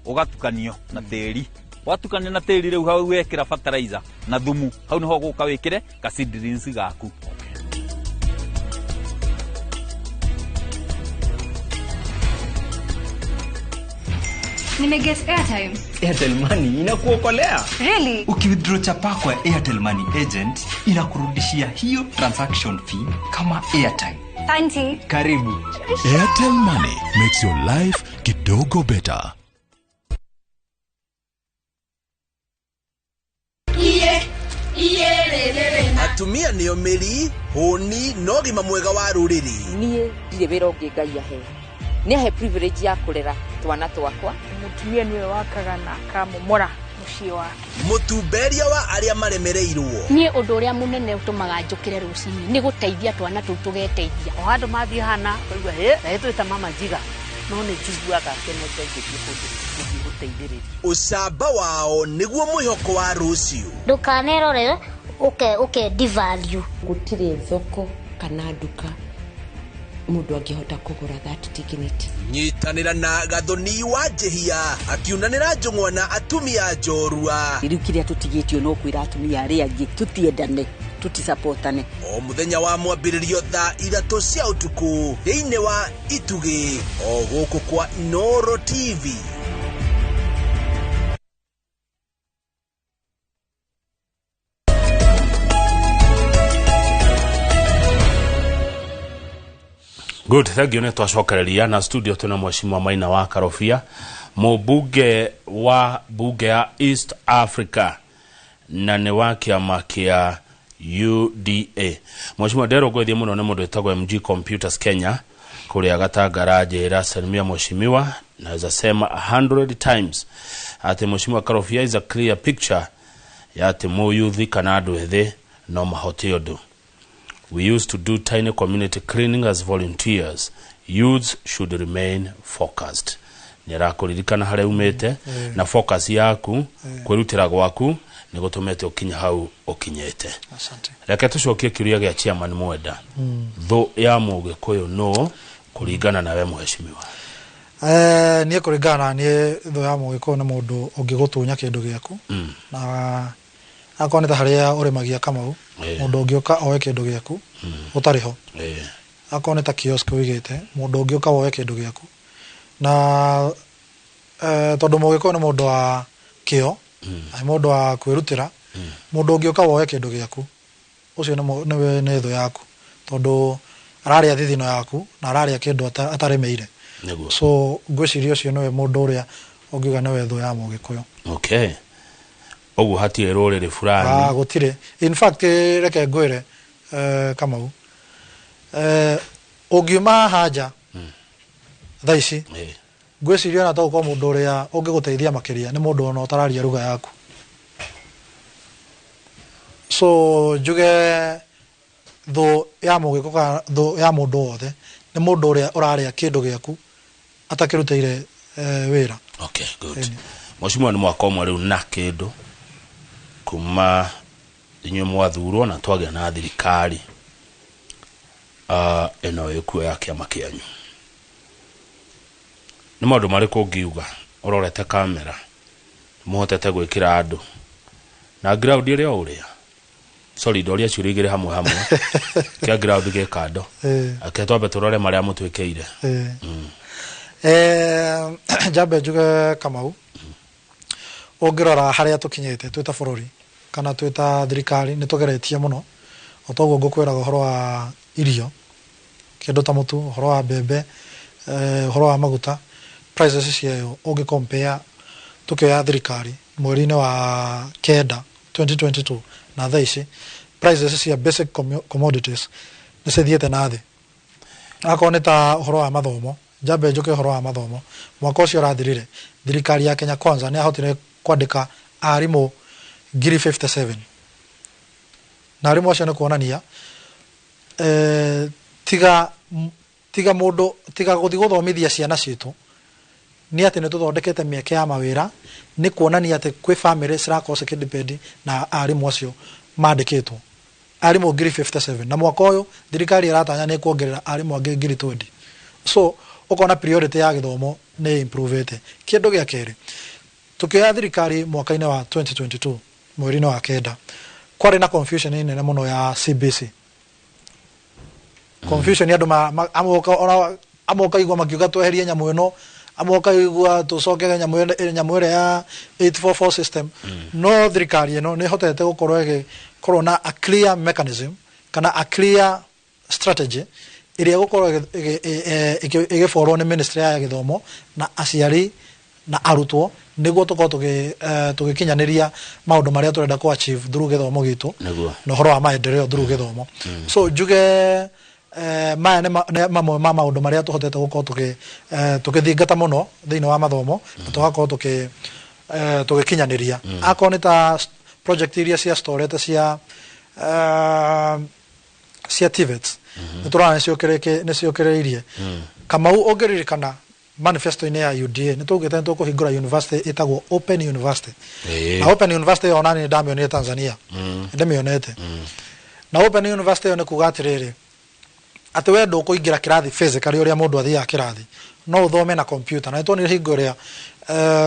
Speaker 4: Ũgatukanio na tĩri. Watukanio na tĩri rĩu hau wekĩra fertilizer na thumu. Hau nĩho ũgũka wĩkĩre ka seedlings gaku.
Speaker 6: Nimeget airtime.
Speaker 5: Airtel Money inakuokolea.
Speaker 6: Really?
Speaker 7: Ukiwithdraw chapa kwa Airtel Money agent inakurudishia hiyo transaction fee kama airtime.
Speaker 6: Auntie.
Speaker 5: Karibu.
Speaker 7: Airtel Money makes your life kidogo better.
Speaker 8: Atumia nĩo mĩri hũni na ũgima mwega wa rũrĩrĩ.
Speaker 9: Niĩ ndirĩ wĩra ũngĩ Ngai ahe, nĩ ahe privilege ya kũrera twana twakwa.
Speaker 10: Mũtumia nĩwe wakaga na akamomora mũciĩ wake.
Speaker 8: Mũtumberia wa arĩa maremereirwo.
Speaker 11: Niĩ ũndũ ũrĩa mũnene ũtũmaga njũkĩre rũcinĩ nĩ gũteithia twana tũu tũgeteithia.
Speaker 12: O handũ mathiĩ hana ũkaigua hĩ na ĩtwĩta mama njiga, no nĩ njiguaga ngenete ngĩthiĩ kũndũ gũthiĩ gũteithĩrĩria.
Speaker 8: Ũcamba wao nĩguo mwĩhoko wa rũciũ.
Speaker 13: Ndũkanerore uke devalue.
Speaker 14: Gũtirĩ thoko kana nduka mũndũ angĩhota kũgũra that dignity.
Speaker 8: Nyitanĩra na Gathoni wa Njĩhia akiunanĩra njũng'wa na atumia njorua.
Speaker 15: Rĩu kĩrĩa tũtigĩtio no kwĩra atumia arĩa angĩ tũtiendane, tũtisapotane.
Speaker 8: O mũthenya wa mwambĩrĩrio thaa 3 cia ũtukũ thĩinĩ wa Itugĩ o gũkũ kwa Inooro TV.
Speaker 1: Good, thank you. Nĩ twacokereria na studio twĩna Mheshimiwa Maina wa Karobia, mũmbunge wa bunge ya East Africa na nĩ wa kĩama kĩa UDA. Mheshimiwa, nderũngũithie mũno nĩ mũndũ wĩtagwo MG Computers Kenya kũrĩa Gatangara njĩra salimia mheshimiwa, naweza sema 100 times atĩ Mheshimiwa Karobia is a clear picture ya atĩ mũyuthi kana andũ ethĩ no mahote ũndũ. We used to do tiny community cleaning as volunteers. Youths should remain focused. Nĩarakũririkana harĩa umĩte na focus yaku, kwĩrutĩra gwaku nĩ gũtũmĩte ũkinye hau ũkinyĩte.
Speaker 2: Asante.
Speaker 1: Reke tũcokie kĩũria gĩa chairman Mwenda. Thũ ya Mũgĩkũyũ nũ kũringana nawe mheshimiwa?
Speaker 2: Niĩ kũringana na niĩ thũ ya Mũgĩkũyũ nĩ mũndũ ũngĩgũtunya kĩndũ gĩaku. Na akorwo nĩ ta harĩa ũrĩmagia Kamau, mũndũ ũngĩũka oe kĩndũ gĩaku ũtarĩ ho. Akorwo nĩ ta kiosk ũigĩte, mũndũ ũngĩũka woe kĩndũ gĩaku. Na tondũ Mũgĩkũyũ nĩ mũndũ wa kĩo, na nĩ mũndũ wa kwĩrutĩra, mũndũ ũngĩũka woe kĩndũ gĩaku ũcio nĩ thũ yaku, tondũ ararĩa thithino yaku na ararĩa kĩndũ atarĩmĩire. So ngwĩciria ũcio nĩwe mũndũ ũrĩa ũngiuga nĩwe thũ ya Mũgĩkũyũ.
Speaker 1: Okay. Ũguo hatirĩ rũrĩrĩ fulani.
Speaker 2: Gũtirĩ. In fact reke ngwĩre Kamau, ũngiuma haha nja thaa ici ngwĩciria ona to gũkorwo mũndũ ũrĩa ũngĩgũteithia makĩria nĩ mũndũ ona ũtararia lugha yaku. So njuge thũ ya Mũgĩkũyũ kana thũ ya mũndũ wothe nĩ mũndũ ũrĩa ũrarĩa kĩndũ gĩaku atakĩrutĩire wĩra.
Speaker 1: Okay, good. Mheshimiwa, nĩ mwaka ũmwe rĩu na kĩndũ kuma inyuĩ mwathurwo na twagĩa na thirikari ĩno ĩkuo ya kĩama kĩanyu. Nĩ maũndũ marĩkũ ũngiuga ũrorete kamera mũhotete gwĩkĩra andũ na ground ĩrĩa o ũrĩa? Sorry, ndoria ciũria igĩrĩ hamwe hamwe kĩa ground gĩ kando. Ake twambe tũrore marĩa mũtwĩkĩire.
Speaker 2: Njambe njuge Kamau, ũngĩrora harĩa tũkinyĩte twĩ ta bũrũri kana twĩ ta thirikari nĩ tũgeretie mũno. O toguo ngũkwĩraga ũhoro wa irio, kĩndũ ta mũtu, ũhoro wa mbembe, ũhoro wa maguta, prices ciayo ũngĩ compare tũkĩoya thirikari mweri-inĩ wa 9 2022 na thaa ici prices cia basic commodities nĩ cithiĩte na thĩ. Akorwo nĩ ta ũhoro wa mathomo, njambe njũke ũhoro wa mathomo, mwaka ũcio ũrathirire thirikari ya Kenya Kwanza nĩ yahotire kwandĩka arimũ 57,000 na arimũ acio nĩ kuonania tiga mũndũ tiga gũthiĩ gũthomithia ciana citũ nĩ atĩ nĩ tũthondekete mĩeke ya mawĩra, nĩ kuonania atĩ kwĩ family cirakorwo cikĩdepend na arimũ acio mandĩkĩtwo arimũ 57,000 na mwaka ũyũ thirikari ĩratanya nĩ kuongerera arimũ angĩ 20,000. So ũkona priority ya gĩthomo nĩ improvete. Kĩndũ gĩa kerĩ, tukioya thirikari mwaka-inĩ wa 2022 mweri-inĩ wa 9 kwarĩ na confusion nene mũno ya CBC. Confusion andũ amwe ũkaigua makiuga tweherie nyamũ ĩno, amwe ũkaigua tũcoke nyamũ ĩrĩa ya 844 system. No thirikari ĩno nĩ ĩhotete gũkorwo ĩgĩkorwo na a clear mechanism kana a clear strategy Ĩrĩa ĩgũkorwo ĩgĩborwo nĩ ministry ya gĩthomo na aciari na arutwo, nĩguo tũkorwo tũgĩkinyanĩria maũndũ marĩa tũrenda kũ achieve through gĩthomo gitũ na ũhoro wa maendeleo through gĩthomo. So njuge maya nĩ mamwe ma maũndũ marĩa tũhotete gũkorwo tũgĩthingata mũno thĩinĩ wa mathomo na tũgakorwo tũgĩkinyanĩria. Akorwo nĩ ta project iria cia storete cia TVETs, nĩ tũrona nĩciũkĩrĩirie. Kamau, ũngĩririkana manifesto-inĩ ya UDA nĩ twaugĩte nĩ tũkũhingũra university ĩtagwo Open University. Na Open University ĩyo onani nĩ ndamĩonire Tanzania, ndĩmĩonete. Na Open University ĩyo nĩ kuga atĩrĩrĩ, atĩ we ndũkũingĩra kĩrathi physically ũrĩa mũndũ athiaga kĩrathi, no ũthome na computer. Na nĩtuonire hingo ĩrĩa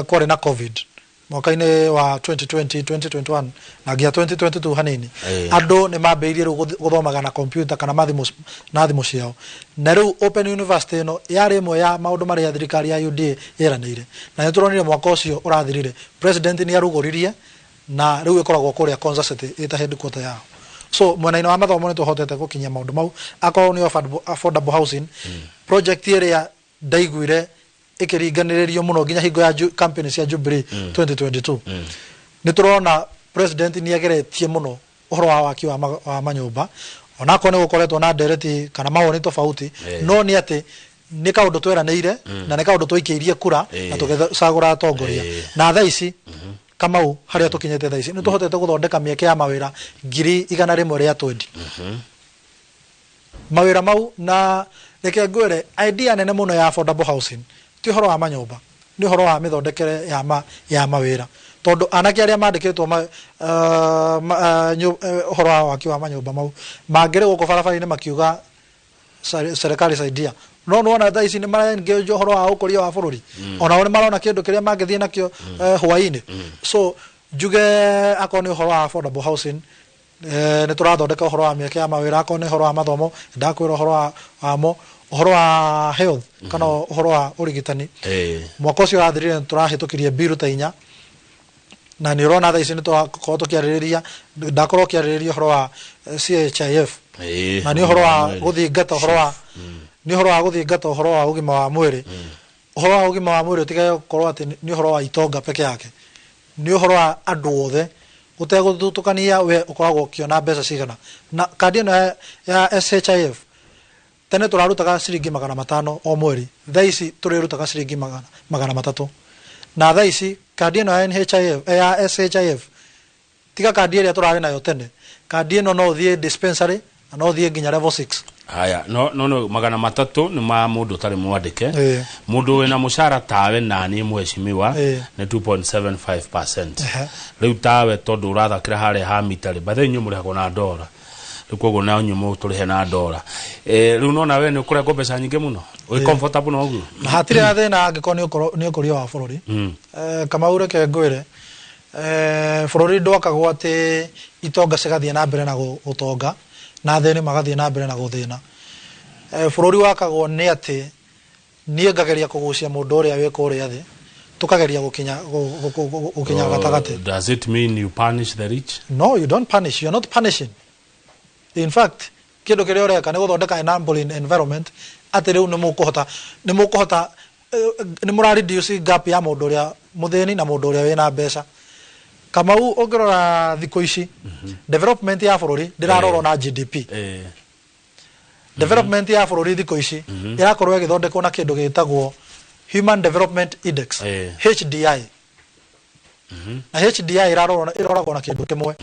Speaker 2: kwarĩ na COVID mwaka-inĩ wa 2020, 2021 na nginya 2022 hanini, andũ nĩ mambĩrĩirie rĩu gũthomaga na computer kana na thimũ ciao. Na rĩu Open University ĩno yarĩ ĩmwe ya maũndũ marĩa thirikari ya UDA yeranĩire, na nĩ tũronire mwaka ũcio ũrathirire president nĩ arugũririe, na rĩu ĩkoragwo kũrĩa Konza City ĩta headquarter yao. So mwena-inĩ wa mathomo nĩ tũhotete gũkinyia maũndũ mau. Akorwo nĩ affordable housing project ĩrĩa ndaiguire ĩkĩringanĩrĩrio mũno nginya hingo ya campaign cia Jubilee 2022, nĩ tũrona president nĩ ageretie mũno ũhoro wa waki wa manyũmba, onakorwo nĩ gũkoretwo na ndereti kana mawoni tofauti, no nĩ atĩ nĩ kaũndũ tweranĩire na nĩ kaũndũ twaikĩirie kura na tũgĩcagũra atongoria. Na thaa ici, Kamau, harĩa tũkinyĩte thaa ici, nĩ tũhotete gũthondeka mĩeke ya mawĩra 120,000. Mawĩra mau, na reke ngwĩre, idea nene mũno ya affordable housing ti ũhoro wa manyũmba, nĩ ũhoro wa mĩthondekere ya mawĩra, tondũ anake arĩa mandĩkĩtwo ũhoro wa waki wa manyũmba mau mangĩrĩ gũkũ barabara-inĩ makiuga "Serikali saidia", no nĩwona thaa ici nĩ maraengage ũhoro wa ũkũria wa bũrũri. Onao nĩ marona kĩndũ kĩrĩa mangĩthiĩ nakĩo hwaĩ-inĩ. So njuge akorwo nĩ ũhoro wa affordable housing, nĩ tũrathondeka ũhoro wa mĩeke ya mawĩra. Akorwo nĩ ũhoro wa mathomo, ndakwĩra ũhoro wa ũhoro wa health kana ũhoro wa ũrigitani, mwaka ũcio ũrathirire nĩ tũrahĩtũkirie biru ta 4, na nĩ ũrona thaa ici nĩ tũrakorwo tũkĩarĩrĩria, ndakorwo ũkĩarĩrĩria ũhoro wa CHIF, na nĩ ũhoro wa gũthingata ũhoro wa nĩ ũhoro wa gũthingata ũhoro wa ũgima wa mwĩrĩ. Ũhoro wa ũgima wa mwĩrĩ ũtige gũkorwo atĩ nĩ ũhoro wa itonga peke yake, nĩ ũhoro wa andũ othe ũtegũthutũkania we ũkoragwo ũkĩona mbeca cigana. Na kandi ĩno ya SHIF, tene tũrarutaga ciringi 500 o mweri, thaa ici tũrĩrutaga ciringi 300. Na thaa ici kandi ĩno ya NHIF, ya SHIF, tiga kandi ĩrĩa tũrarĩ nayo tene, kandi ĩno no ũthiĩ dispensary na no ũthiĩ nginya level 6.
Speaker 1: Haya, no 300 nĩ ma mũndũ ũtarĩ mwandĩke. Mũndũ wĩna mũcara tawe nani, mheshimiwa, nĩ 2.75%. Rĩu tawe tondũ ũrathakĩra harĩa ha mita rĩ, bathe inyuĩ mũrĩhagwo na ndora, rĩu koguo na inyuĩ mũtũrĩhe na ndora. Rĩu nona we nĩ ũkũrengwo mbeca nyingĩ mũno, wĩ comfortable na ũguo?
Speaker 2: Na hatirĩ na thĩna angĩkorwo nĩ ũkũria wa bũrũri. Kamau, reke ngwĩre, bũrũri ndwakagwo atĩ itonga cigathiĩ na mbere na gũtonga na athĩni magathiĩ na mbere na gũthĩna. Bũrũri wakagwo nĩ atĩ niĩ ngageria kũgucia mũndũ ũrĩa wĩ kũrĩa thĩ, tũkageria gũkinya gatagatĩ.
Speaker 1: Does it mean you punish the rich?
Speaker 2: No, you don't punish. You're not punishing. In fact, kĩndũ kĩrĩa ũreka nĩ gũthondeka enabling environment atĩ rĩu nĩ mũkũhota nĩ mũra reduce gap ya mũndũ ũrĩa mũthĩni na mũndũ ũrĩa wĩna mbeca. Kamau, ũngĩrora thikũ ici, development ya bũrũri ndĩrarorwo na GDP. Development ya bũrũri thikũ ici ĩrakorwo ĩgĩthondekwo na kĩndũ gĩtagwo Human Development Index, HDI. Na HDI ĩroragwo na kĩndũ kĩmwe,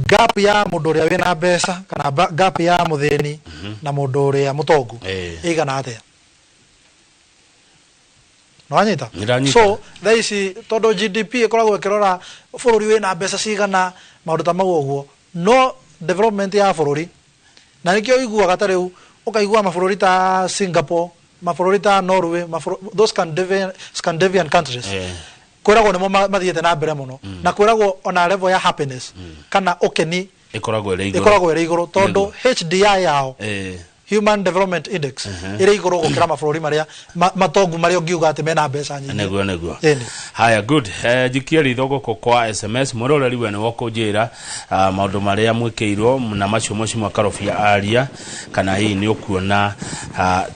Speaker 2: gap ya mũndũ ũrĩa wĩna mbeca kana gap ya mũthĩni na mũndũ ũrĩa mũtongu ĩigana atĩa. Nĩwanyita?
Speaker 1: Nĩndanyita.
Speaker 2: So thaa ici tondũ GDP ĩkoragwo ĩkĩrora bũrũri wĩna mbeca cigana, maũndũ ta mau ũguo, no development ya bũrũri, na nĩkĩo ũiguaga ta rĩu ũkaigua mabũrũri ta Singapore, mabũrũri ta Norway, those Scandinavian countries, kwĩragwo nĩmo mathiĩte na mbere mũno, na kwĩragwo ona level ya happiness kana ũkeni
Speaker 1: ĩkoragwo ĩrĩ igũrũ.
Speaker 2: Ĩkoragwo ĩrĩ igũrũ tondũ HDI yao Human Development Index ĩrĩ igũrũ gũkĩra mabũrũri marĩa matongu marĩa ũngiuga atĩ mena mbeca nyingĩ.
Speaker 1: Nĩguo. Haya, good. Njikie ritho gũkũ kwa SMS mwĩroreri we nĩwe ũkũnjĩra maũndũ marĩa mwĩkĩirwo na macio Mheshimiwa Karobia aria, kana hihi nĩ ũkuona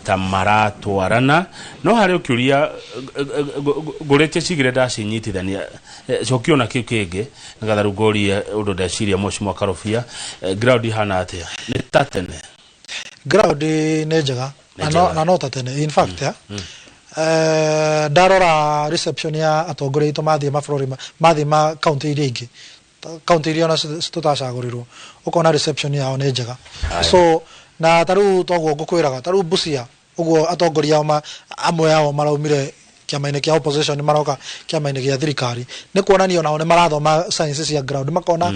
Speaker 1: ta maratwarana. No harĩ ũkĩũria ngũrĩtie cigĩrĩ ndacinyitithania, cokia ona kĩu kĩngĩ nĩgetha rĩu ngũrie ũndũ ndeciria Mheshimiwa Karobia. Ground ihana atĩa? Nĩ ta tene?
Speaker 2: Ground nĩ njega na no ta tene in fact. Ndarora reception ya atongoria aitũ mathiĩ mabũrũri mathiĩ ma county iria ingĩ, county iria ona tũtacagũrirwo, ũkona reception yao nĩ njega. So na tarĩu toguo ngũkwĩraga, tarĩu Busia ũguo atongoria ao amwe ao maraumire kĩama-inĩ kĩa opposition maroka kĩama-inĩ gĩa thirikari, nĩ kuonania onao nĩ marathoma science cia ground, makona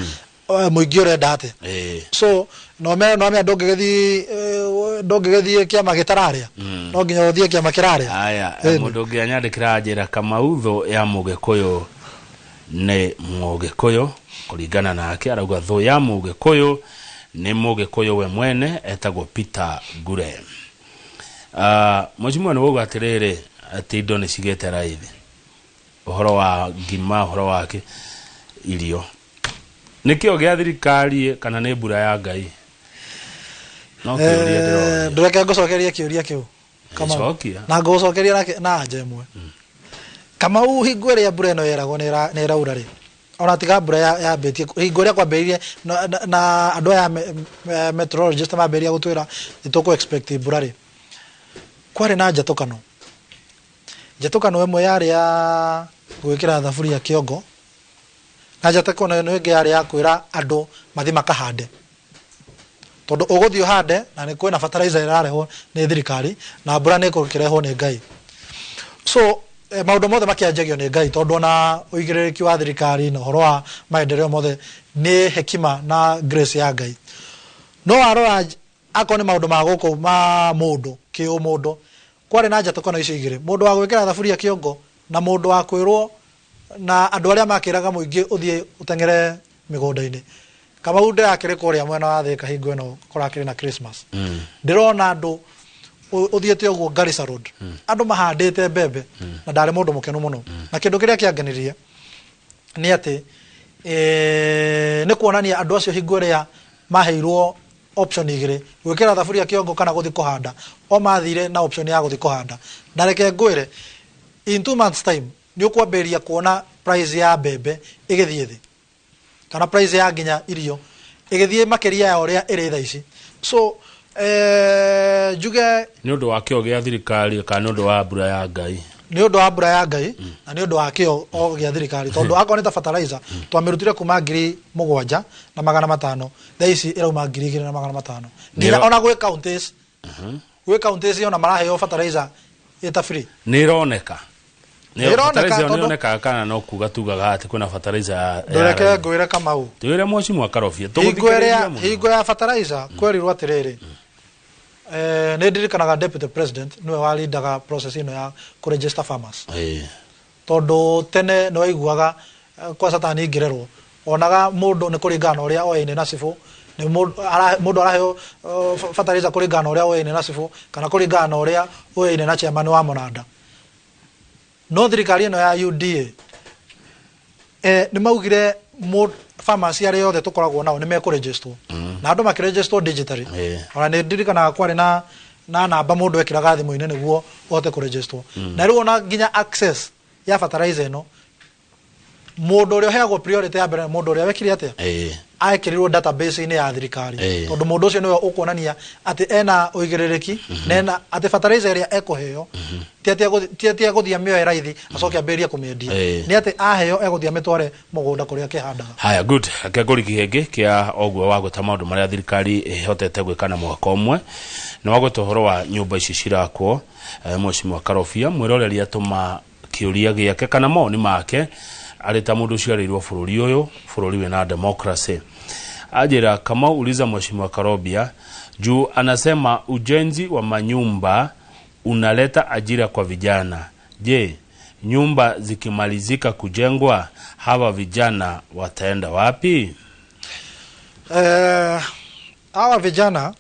Speaker 2: mũingĩ ũrenda atĩa. So no me ndũngĩgĩthiĩ kĩama gĩtararĩa, no nginya ũthiĩ kĩama kĩrarĩa.
Speaker 1: Aya, mũndũ ũngĩ anyandĩkĩra njĩra Kamau thũ ya Mũgĩkũyũ nĩ Mũgĩkũyũ, kũringana nake arauga thũ ya Mũgĩkũyũ nĩ Mũgĩkũyũ we mwene etagwo Peter Ngure. Mheshimiwa nĩ wauga atĩrĩrĩ atĩ indo nĩ cigĩte raithi, ũhoro wa ngima, ũhoro wa irio, nĩkĩo gĩa thirikari kana nĩ mbura ya Ngai? No kĩũria ndĩroria.
Speaker 2: Ndũreke ngũcokerie kĩũria kĩu Kamau, na ngũgũcokeria na anja ĩmwe. Kamau, hingo ĩrĩa mbura ĩno yeragwo nĩ ĩraura rĩ, ona tiga mbura yambĩtie, hingo ĩrĩa kwambĩrĩirie na andũ aya meteorologist mambĩrĩria gũtwĩra nĩ tũkũ expect mbura rĩ, kwarĩ na njatũkano. Njatũkano ĩmwe yarĩ ya gwĩkĩra thaburia kĩongo, na njatũkano ĩno ĩngĩ yarĩ ya kwĩra andũ mathiĩ makahande, tondũ ũgũthiĩ ũhande na nĩ kwĩna fertilizer ĩrarehwo nĩ thirikari na mbura nĩ ĩkũrehwo nĩ Ngai. So maũndũ mothe makĩanjagio nĩ Ngai, tondũ ona ũigĩrĩrĩki wa thirikari na ũhoro wa maendeleo mothe nĩ hekima na grace ya Ngai. No warora akorwo nĩ maũndũ ma gũkũ ma mũndũ kĩũmũndũ, kwarĩ na njatũkano icio igĩrĩ, mũndũ wa gwĩkĩra thaburia kĩongo na mũndũ wa kwĩrwo na andũ arĩa makĩraga mũingĩ ũthiĩ ũteng'ere mĩgũnda-inĩ. Kamau ndĩrakĩrĩ kũrĩa mwena wa Thika hingo ĩno kũrakĩrĩ na Christmas, ndĩrona andũ ũthiĩte ũguo Garissa Road, andũ mahandĩte mbembe, na ndarĩ mũndũ mũkenu mũno. Na kĩndũ kĩrĩa kĩangenirie nĩ atĩ nĩ kuonania andũ acio hingo ĩrĩa maheirwo option igĩrĩ, gwĩkĩra thaburia kĩongo kana gũthiĩ kũhanda, o mathire na option ya gũthiĩ kũhanda. Na reke ngwĩre, in 2 months time nĩ ũkwambĩrĩria kuona price ya mbembe ĩgĩthiĩ thĩ, kana price ya nginya irio ĩgĩthiĩ makĩria ya ũrĩa ĩrĩ thaa ici. So njuge
Speaker 1: nĩ ũndũ wa kĩo gĩa thirikari kana nĩ ũndũ wa mbura ya Ngai?
Speaker 2: Nĩ ũndũ wa mbura ya Ngai na nĩ ũndũ wa kĩo o gĩa thirikari, tondũ akorwo nĩ ta fertilizer twamĩrutire kuma 7,500, thaa ici ĩrauma 2,500 nginya ona gwĩ counties, gwĩ counties ona maraheo fertilizer ĩta free.
Speaker 1: Nĩ ĩroneka nĩ kana no kuga tugaga atĩ kwĩna fertilizer.
Speaker 2: Ndũreke ngwĩre Kamau,
Speaker 1: twĩre Mheshimiwa Karobia
Speaker 2: hingo ya fertilizer kwerirwo atĩrĩrĩ, nĩ ndirikanaga deputy president nĩwe walindaga process ĩno ya kũregister farmers, tondũ tene nĩ waiguaga kwa satani ingĩrerwo, onaga mũndũ nĩ kũringana na ũrĩa oyaine na cibũ, nĩ mũndũ araheo fertilizer kũringana na ũrĩa oyaine na cibũ kana kũringana na ũrĩa oyaine na chairman wa mũnanda. No thirikari ĩno ya UDA nĩ maugire farmers arĩa othe tũkoragwo nao nĩ mekũregisterwo, na andũ makĩregisterwo digitally. Ona nĩ ndirikanaga kwarĩ na namba mũndũ ekĩraga thimũ-inĩ nĩguo ũhote kũregisterwo. Na rĩu ona nginya access ya fertilizer ĩno, mũndũ ũrĩa ũheagwo priority ya mbere nĩ mũndũ ũrĩa wekire atĩa, ekĩrirwo database-inĩ ya thirikari, tondũ mũndũ ũcio nĩwe ũkuonania atĩ ena ũigĩrĩrĩki na ena atĩ fertilizer ĩrĩa ekũheo ti atĩ egũthiĩ amĩoe raithi acoke ambĩrĩrie kũmĩendia, nĩ atĩ aheo egũthiĩ amĩtware mũgũnda kũrĩa akĩhandaga.
Speaker 1: Haya, good. Reke ngũrigie kĩngĩ kĩa ũguo wa gwĩta maũndũ marĩa thirikari ĩhotete gwĩka na mwaka ũmwe, nĩ wa gwĩta ũhoro wa nyũmba ici cirakwo. Mheshimiwa Karobia, mwĩroreri atũma kĩũria gĩake kana mawoni make arĩ ta mũndũ ũciarĩirwo bũrũri ũyũ, bũrũri wĩna democracy. Ajira Kamau uliza Mheshimiwa Karobia juu anasema ujenzi wa manyumba unaleta ajira kwa vijana. Je, nyumba zikimalizika kujengwa hawa vijana wataenda wapi?
Speaker 2: Hawa vijana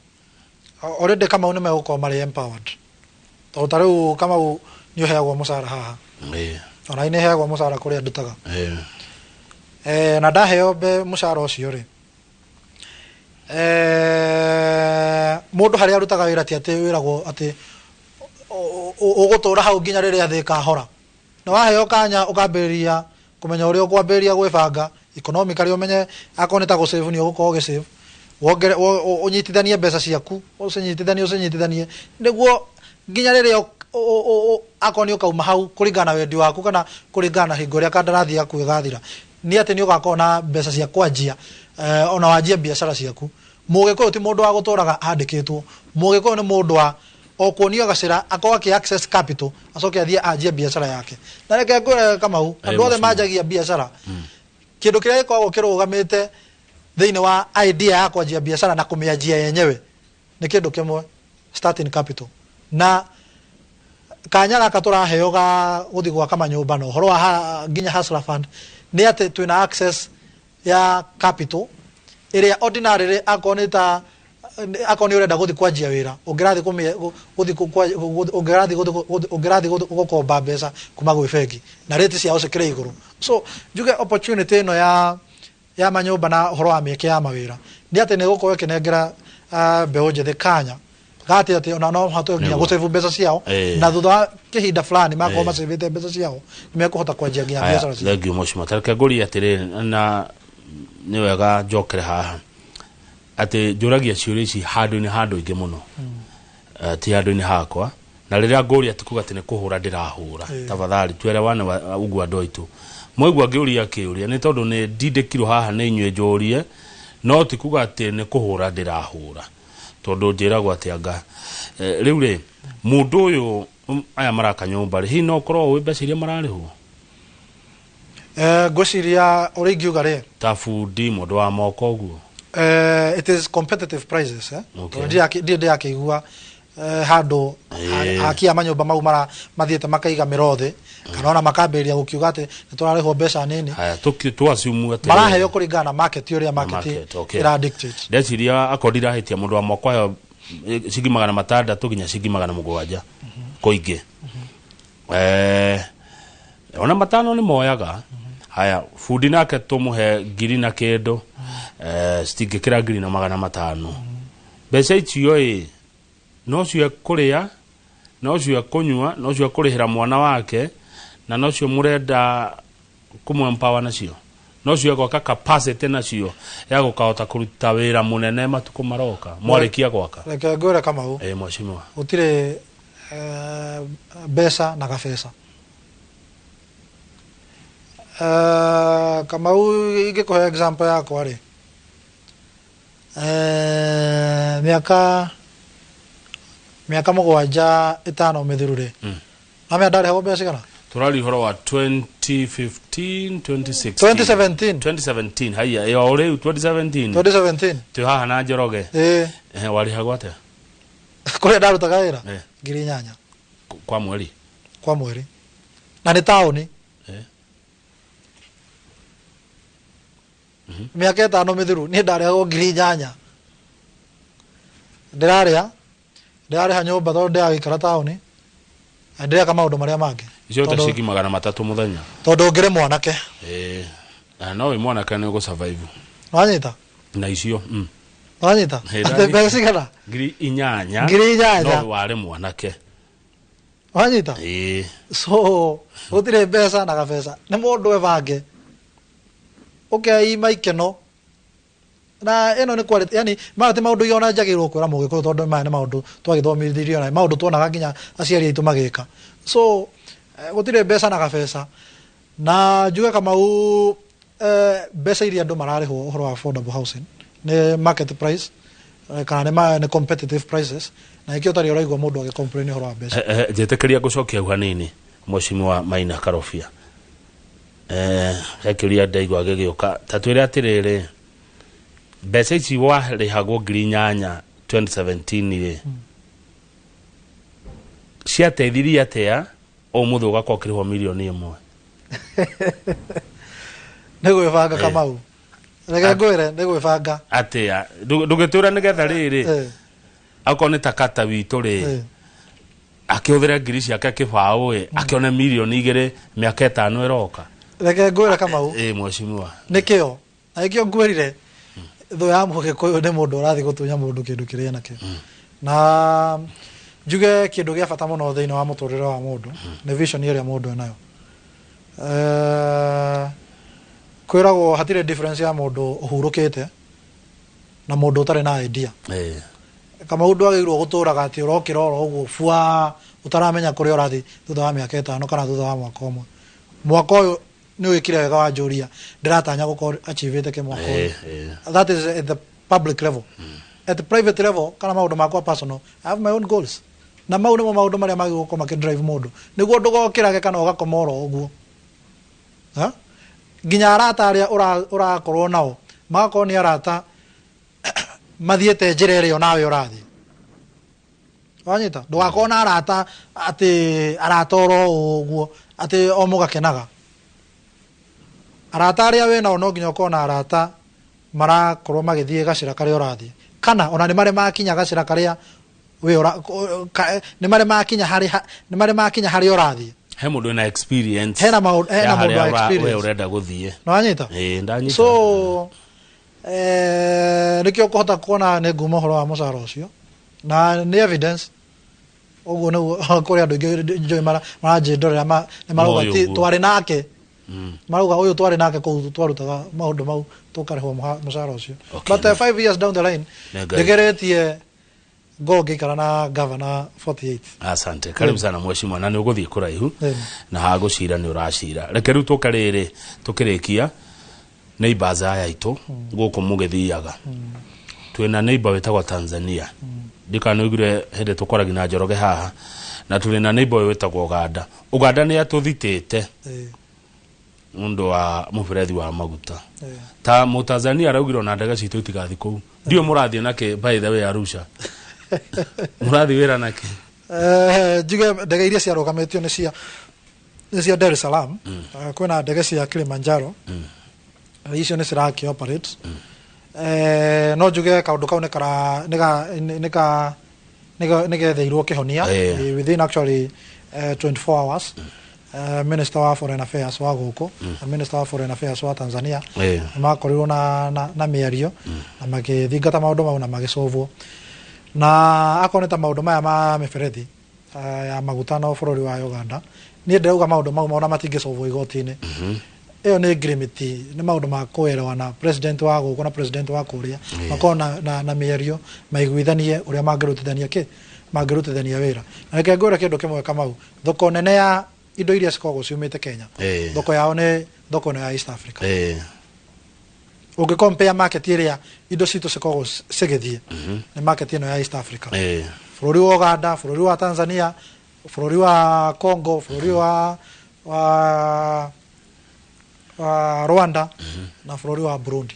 Speaker 2: Already Kamau nĩ megũkorwo marĩ empowered, tondũ ta rĩu Kamau nĩ ũheagwo mũcara haha, ona nĩ heagwo mũcara kũrĩa ndutaga. Na ndaheo mũcara ũcio rĩ, mũndũ harĩa arutaga wĩra ti atĩ wĩragwo atĩ ũgũtũra hau nginya rĩrĩa thĩ ĩkahora. Na waheo kanya ũkambĩrĩria kũmenya ũrĩa ũkwambĩrĩria gwĩbanga economically, ũmenye akorwo nĩ ta gũsave, nĩ ũgũkorwo ũgĩsave, wongere ũnyitithanie mbeca ciaku, ũcinyitithanie nĩguo nginya rĩrĩa akorwo nĩ ũkauma hau kũringana na wendi waku kana kũringana na hingo ĩrĩa kandarathi yaku ĩgathira, nĩ atĩ nĩ ũgakorwo na mbeca cia kwanjia, ona wanjie biacara ciaku. Mũgĩkũyũ ti mũndũ wa gũtũraga andĩkĩtwo. Mũgĩkũyũ nĩ mũndũ wa o kuonio gacĩra, akorwo akĩ access capital, acoke athiĩ anjie biacara yake. Na reke ngwĩre Kamau, andũ othe
Speaker 1: mheshimiwa.
Speaker 2: Manjagia biacara, kĩndũ kĩrĩa gĩkoragwo kĩrũgamĩte thĩinĩ wa idea ya kwanjia biacara na kũmĩanjia yenyewe nĩ kĩndũ kĩmwe, starting capital. Na kanya gaka tũraheo ga gũthiĩ gwaka manyũmba na ũhoro wa nginya Hustler Fund nĩ atĩ twĩna access ya capital ĩrĩa ordinarily akorwo nĩ ta akorwo nĩ ũrenda gũthiĩ kwanjia wĩra, ũngĩrathiĩ kũmĩ- gũthiĩ ũngĩrathiĩ gũkomba mbeca kuma gwĩ bengi na rate ciao cikĩrĩ igũrũ. So njuge opportunity ĩno ya manyũmba na ũhoro wa mĩeke ya mawĩra nĩ atĩ nĩ gũkorwo ĩkĩnengera mbeũ njĩthĩ kanya gati atĩ ona no mahote nginya gũsave mbeca ciao, na thutha wa kĩhinda fulani makorwo macĩvĩte mbeca ciao, nĩ mekũhota kwanjia nginya
Speaker 1: Haya,
Speaker 2: biacara ciao.
Speaker 1: Thank you, mheshimiwa. Tareke ngũrie atĩrĩrĩ, na nĩ wega njokere haha atĩ njũragia ciũria ici handũ-inĩ handũ ingĩ mũno. Ti handũ-inĩ hakwa, na rĩrĩa ngũria ti kuga atĩ nĩ kũhũra ndĩrahũra. Tafadhali tuelewane ũguo andũ aitũ mwaigua ngĩũria kĩũria nĩ tondũ nĩ ndindĩkirwo haha nĩ inyuĩ njũrie, no ti kuga atĩ nĩ kũhũra ndĩrahũra, tondũ njĩragwo atĩ anga rĩu rĩ mũndũ ũyũ, aya maraka nyũmba rĩ, hihi no ũkorwo ũĩ mbeca iria mararĩhwo?
Speaker 2: Ngwĩciria ũrĩa ingiuga rĩ,
Speaker 1: ta bundi, mũndũ wa moko ũguo.
Speaker 2: It is competitive prices, eh?
Speaker 1: Okay.
Speaker 2: Tondũ ndirĩ ndĩrakĩigua handũ akia manyũmba mau mara mathiĩte makaiga mĩro thĩ kana ona makambĩrĩria gũkiuga atĩ nĩ tũrarĩhwo mbeca nini.
Speaker 1: Haya, tũaciumu atĩrĩrĩ.
Speaker 2: Maraheo kũringana na market, ũrĩa market
Speaker 1: Market, okay.
Speaker 2: ĩra dictate.
Speaker 1: Ndeciria akorwo ndirahĩtia, mũndũ wa moko aheo ciringi 600 nginya ciringi 700 kũingĩ. Ona 500 nĩ moyaga. Haya, bundi nake tũmũhe ngiri na kĩndũ, citingĩkĩra 1,500. Mbeca icio ĩ no cio kũrĩa, no cio kũnyua, no cio kũrĩhĩra mwana wake, na no cio mũrenda kũmũ-empower nacio, no cio gwaka capacity nacio ya gũkahota kũruta wĩra mũnene matukũ maroka mwarĩkia gwaka?
Speaker 2: Reke ngwĩre Kamau,
Speaker 1: Mheshimiwa.
Speaker 2: Gũtirĩ mbeca na gabeca. Kamau, ingĩkũhe example yakwa rĩ, mĩaka 7 5 mĩthiru rĩ, namenya ndarĩhagwo mbeca cigana?
Speaker 1: Tũraria ũhoro wa 2015, 2016?
Speaker 2: 2017.
Speaker 1: 2017. Haiya, ĩyo rĩu 2017.
Speaker 2: 2017.
Speaker 1: Twĩ haha na Njoroge.
Speaker 2: Ĩĩ.
Speaker 1: Warĩhagwo atĩa?
Speaker 2: Kũrĩa ndarutaga wĩra, 8,000.
Speaker 1: Kwa mweri?
Speaker 2: Kwa mweri, na nĩ taũni. Mĩaka 5 mĩthiru niĩ ndarĩhagwo 8,000, ndĩrarĩa, ndĩrarĩha nyũmba tondũ ndĩragĩikara taũni, na ndĩreka maũndũ marĩa mangĩ.
Speaker 1: Icio ta ciringi 300 mũthenya.
Speaker 2: Tondũ ngĩrĩ mwanake.
Speaker 1: Na no wĩ mwanake nĩ ũgũ-survive.
Speaker 2: Wanyita?
Speaker 1: Na icio.
Speaker 2: Wanyita? Atĩ mbeca cigana?
Speaker 1: 8,000.
Speaker 2: 8,000.
Speaker 1: No warĩ mwanake.
Speaker 2: Wanyita?
Speaker 1: Ĩĩ.
Speaker 2: So gũtirĩ mbeca na gabeca, nĩ mũndũ ebange, ũkeima ikeno, na ĩno nĩ quality, yani maya ti maũndũ ona njagĩrĩirwo kwĩra mũgĩkũyũ, tondũ maya nĩ maũndũ twagĩthomithirio na maũndũ tuonaga nginya aciari aitũ magĩka. So gũtirĩ mbeca na gabeca, na njuge Kamau, mbeca iria andũ mararĩhwo ũhoro wa affordable housing nĩ market price, kana nĩ competitive prices, na nĩkĩo ũtarĩ ũraigua mũndũ agĩ-complain ũhoro wa mbeca.
Speaker 1: Njĩtĩkĩria ngũcokia hau hanini, Mheshimiwa Maina Karobia. He kĩũria ndaigua gĩgĩũka, ta twĩre atĩrĩrĩ, mbeca ici warĩhagwo 8,000 2017 rĩ, ciateithirie atĩa ũmũthĩ ũgakorwo ũkĩrĩhwo 1 million?
Speaker 2: Nĩ gwĩbanga. Kamau, reke ngwĩre, nĩ gwĩbanga.
Speaker 1: Atĩa? Ndũgĩtwĩra nĩgetha rĩrĩ. Akorwo nĩ ta kata witũ rĩ, akĩhũthĩre ngiri ciake kĩbaũ ĩ, akĩone mirioni 2 mĩaka 5 ĩroka.
Speaker 2: Reke ngwĩre, Kamau.
Speaker 1: Ĩ, mheshimiwa.
Speaker 2: Nĩkĩo na nĩkĩo ngwĩrire thũ ya mũgĩkũyũ nĩ mũndũ ũrathiĩ gũtunya mũndũ kĩndũ kĩrĩa nakĩo. Na njuge kĩndũ gĩa bata mũno thĩinĩ wa mũtũrĩre wa mũndũ nĩ vision ĩrĩa mũndũ enayo. Kwĩragwo hatirĩ difference ya mũndũ ũhurũkĩte na mũndũ ũtarĩ na idea. Kamau, ndwagĩrĩirwo gũtũraga atĩ ũrokĩra oro ũguo bua ũtaramenya kũrĩa ũrathiĩ thutha wa mĩaka 5 kana thutha wa mwaka ũmwe. Mwaka ũyũ nĩ wĩkire wega wa njũria, ndĩratanya gũkorwo achievĩte kĩ mwaka ũyũ. That is at the public level. At the private level kana maũndũ makwa personal, I have my own goals, na mau nĩmo maũndũ marĩa magĩrĩirwo gũkorwo makĩdrive mũndũ nĩguo ndũgokĩrage kana ũgakoma oro ũguo. Ha? Nginya arata arĩa ũrakorwo nao magakorwo nĩ arata mathiĩte njĩra ĩrĩa onawe ũrathiĩ. Wanyita? Ndũgakorwo na arata atĩ arata oro ũguo atĩ o mũgakenaga. Arata arĩa wĩ nao, no nginya ũkorwo na arata marakorwo magĩthiĩ gacĩra karĩa ũrathiĩ, kana ona nĩ marĩ makinya gacĩra karĩa wĩ nĩ marĩ makinya harĩ nĩ marĩ makinya harĩa ũrathiĩ.
Speaker 1: He mũndũ wĩna experience.
Speaker 2: Hena hena
Speaker 1: ya
Speaker 2: mũndũ wa
Speaker 1: harĩa we
Speaker 2: experience.
Speaker 1: ũrenda gũthiĩ.
Speaker 2: Nĩ wanyita?
Speaker 1: Ĩ, ndanyita.
Speaker 2: So nĩkĩo ũkũhota kuona nĩ nguma ũhoro wa mũcara ũcio na nĩ evidence ũguo nĩguo kũrĩ andũ aingĩ njũĩ maranjĩndorera nĩ marauga
Speaker 1: Moĩ
Speaker 2: ti
Speaker 1: ũguo.
Speaker 2: Twarĩ nake, marauga ũyũ twarĩ nake kũu twarutaga maũndũ mau tũkarĩhwo mũcara ũcio.
Speaker 1: Okay.
Speaker 2: But 5 years down the line,
Speaker 1: Nĩ Ngai.
Speaker 2: ndĩgeretie ngorwo ngĩikara na gavana 48.
Speaker 1: Asante, karibu sana mheshimiwa, na nĩ ũgũthiĩ kũraihu. Na hagũcira nĩ ũracira. Reke rĩu tũke rĩrĩ tũkĩrĩkia neighbors aya aitũ gũkũ mũgĩthiaga. Twĩna neighbor wĩtagwo Tanzania, ndikana nĩũiguire hĩndĩ tũkoragi na Njoroge haha, na tũrĩ na neighbor ũyũ wĩtagwo Uganda. Uganda nĩ atũthitĩte ũndũ wa mũberethi wa maguta. Ta mũtanzania araugire ona ndege citũ itigathi kũu. Ndiũ mũrathiĩ nakĩ? By the way, Arusha mũrathiĩ wĩra nakĩ?
Speaker 2: Njuge ndege iria ciarũgamĩtio nĩ cia Dar es Salaam. Kwĩna ndege cia Kilimanjaro. Icio nĩ cirakĩ operate. No njuge kaũndũ kau nĩ kara nĩ ga nĩ ka nĩ getheirwo kĩhonia within actually 24 hours. Minister wa foreign affairs wa gũkũ na minister wa foreign affairs wa Tanzania nĩ makorirwo na mĩario na magĩthingata maũndũ mau na magĩcovwo. Na akorwo nĩ ta maũndũ maya ma mĩberethi ya maguta na bũrũri wa Uganda, niĩ ndĩrauga maũndũ mau ona matingĩcovwo igoti-inĩ. Ĩyo nĩ agreement, nĩ maũndũ ma kũelewana, president wa gũkũ na president wa kũrĩa makorwo na mĩario maiguithanie ũrĩa mangĩrutithania kĩ mangĩrutithania wĩra. Na reke ngwĩre kĩndũ kĩmwe, Kamau, thoko nene ya indo iria cikoragwo ciumĩte Kenya, thoko yao nĩ thoko ĩno ya East Africa. Ũngĩ compare market ĩrĩa indo citũ cikoragwo cigĩthiĩ nĩ market ĩno ya East Africa, bũrũri wa Uganda, bũrũri wa Tanzania, bũrũri wa Congo, bũrũri wa Rwanda na bũrũri wa Burundi.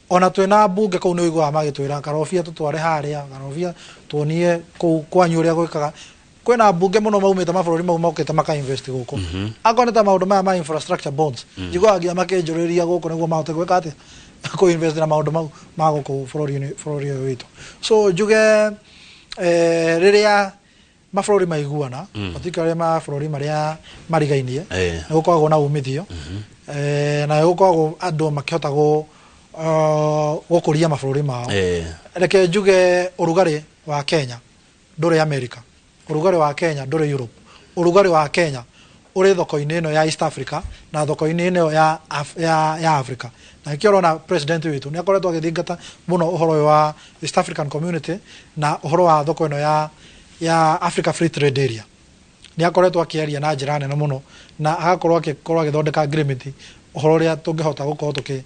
Speaker 2: Ona twĩna mbunge kũu nĩ ũiguaga magĩtwĩra, "Karobia, tũtware harĩa, Karobia, tuonie kũu kwanyu ũrĩa gwĩkaga." Kwĩna mbunge mũno maumĩte mabũrũri mau mokĩte maka invest gũkũ. Akorwo nĩ ta maũndũ maya ma infrastructure bonds, njiguaga nginya makĩnjũrĩria gũkũ nĩguo mahote gwĩka atĩa, kũ invest na maũndũ mau ma gũkũ bũrũri-inĩ, bũrũri ũyũ witũ. So njuge rĩrĩa mabũrũri maiguana, particularly mabũrũri marĩa marigainie, nĩ gũkoragwo na umithio na nĩ gũkoragwo andũ makĩhota gũkũria mabũrũri mao. Reke njuge ũrugarĩ wa Kenya ndũrĩ America, ũrugarĩ wa Kenya ndũrĩ Europe, ũrugarĩ wa Kenya ũrĩ thoko-inĩ ĩno ya East Africa na thoko-inĩ ĩno ya Africa. Na nĩkĩo ũrona president witũ nĩ akoretwo agĩthingata mũno ũhoro ũyũ wa East African Community na ũhoro wa thoko ĩno ya Africa Free Trade Area. Nĩ akoretwo akĩaria na njĩra nene mũno na agakorwo agĩkorwo agĩthondeka agreement ũhoro ũrĩa tũngĩhota gũkorwo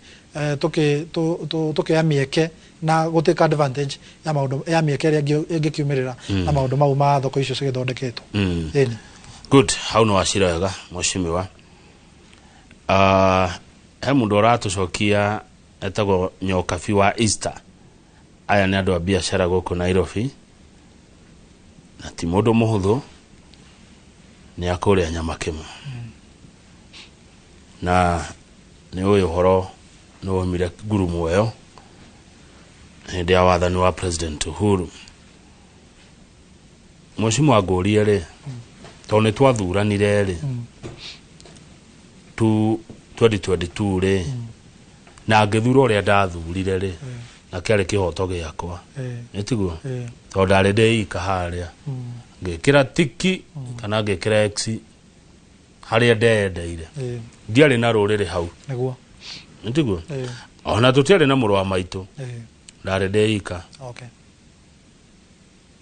Speaker 2: tũkĩoya mĩeke na gũtake advantage ya maũndũ ya mĩeke ĩrĩa ĩngĩkiumĩrĩra na maũndũ mau ma thoko icio cigĩthondeketwo. Ĩni.
Speaker 1: Good, hau nĩ wacira wega mheshimiwa. He mũndũ ũratũcokia etagwo Nyokabi wa Easter. Aya nĩ andũ a biacara gũkũ Nairobi na ti mũndũ mũhũthũ, nĩ akũrĩa Nyamakĩma na nĩ ũyũ ũhoro nĩ waumire ngurumo ĩyo hĩndĩ ya wathani wa President Uhuru. Mheshimiwa, ngũrie rĩ, tondũ nĩ twathuranire rĩ tu 2022 rĩ, na ngĩthura ũrĩa ndathurire rĩ, na kĩarĩ kĩhoto gĩakwa, nĩtiguo? Tondũ ndarĩ ndĩika harĩa ngĩkĩra tiki kana ngĩkĩra X harĩa ndeyendeire, ndiarĩ na rũrĩrĩ hau. Nĩtiguo? Ona tũtiarĩ na mũrũ wa maitũ, ndarĩ ndĩika.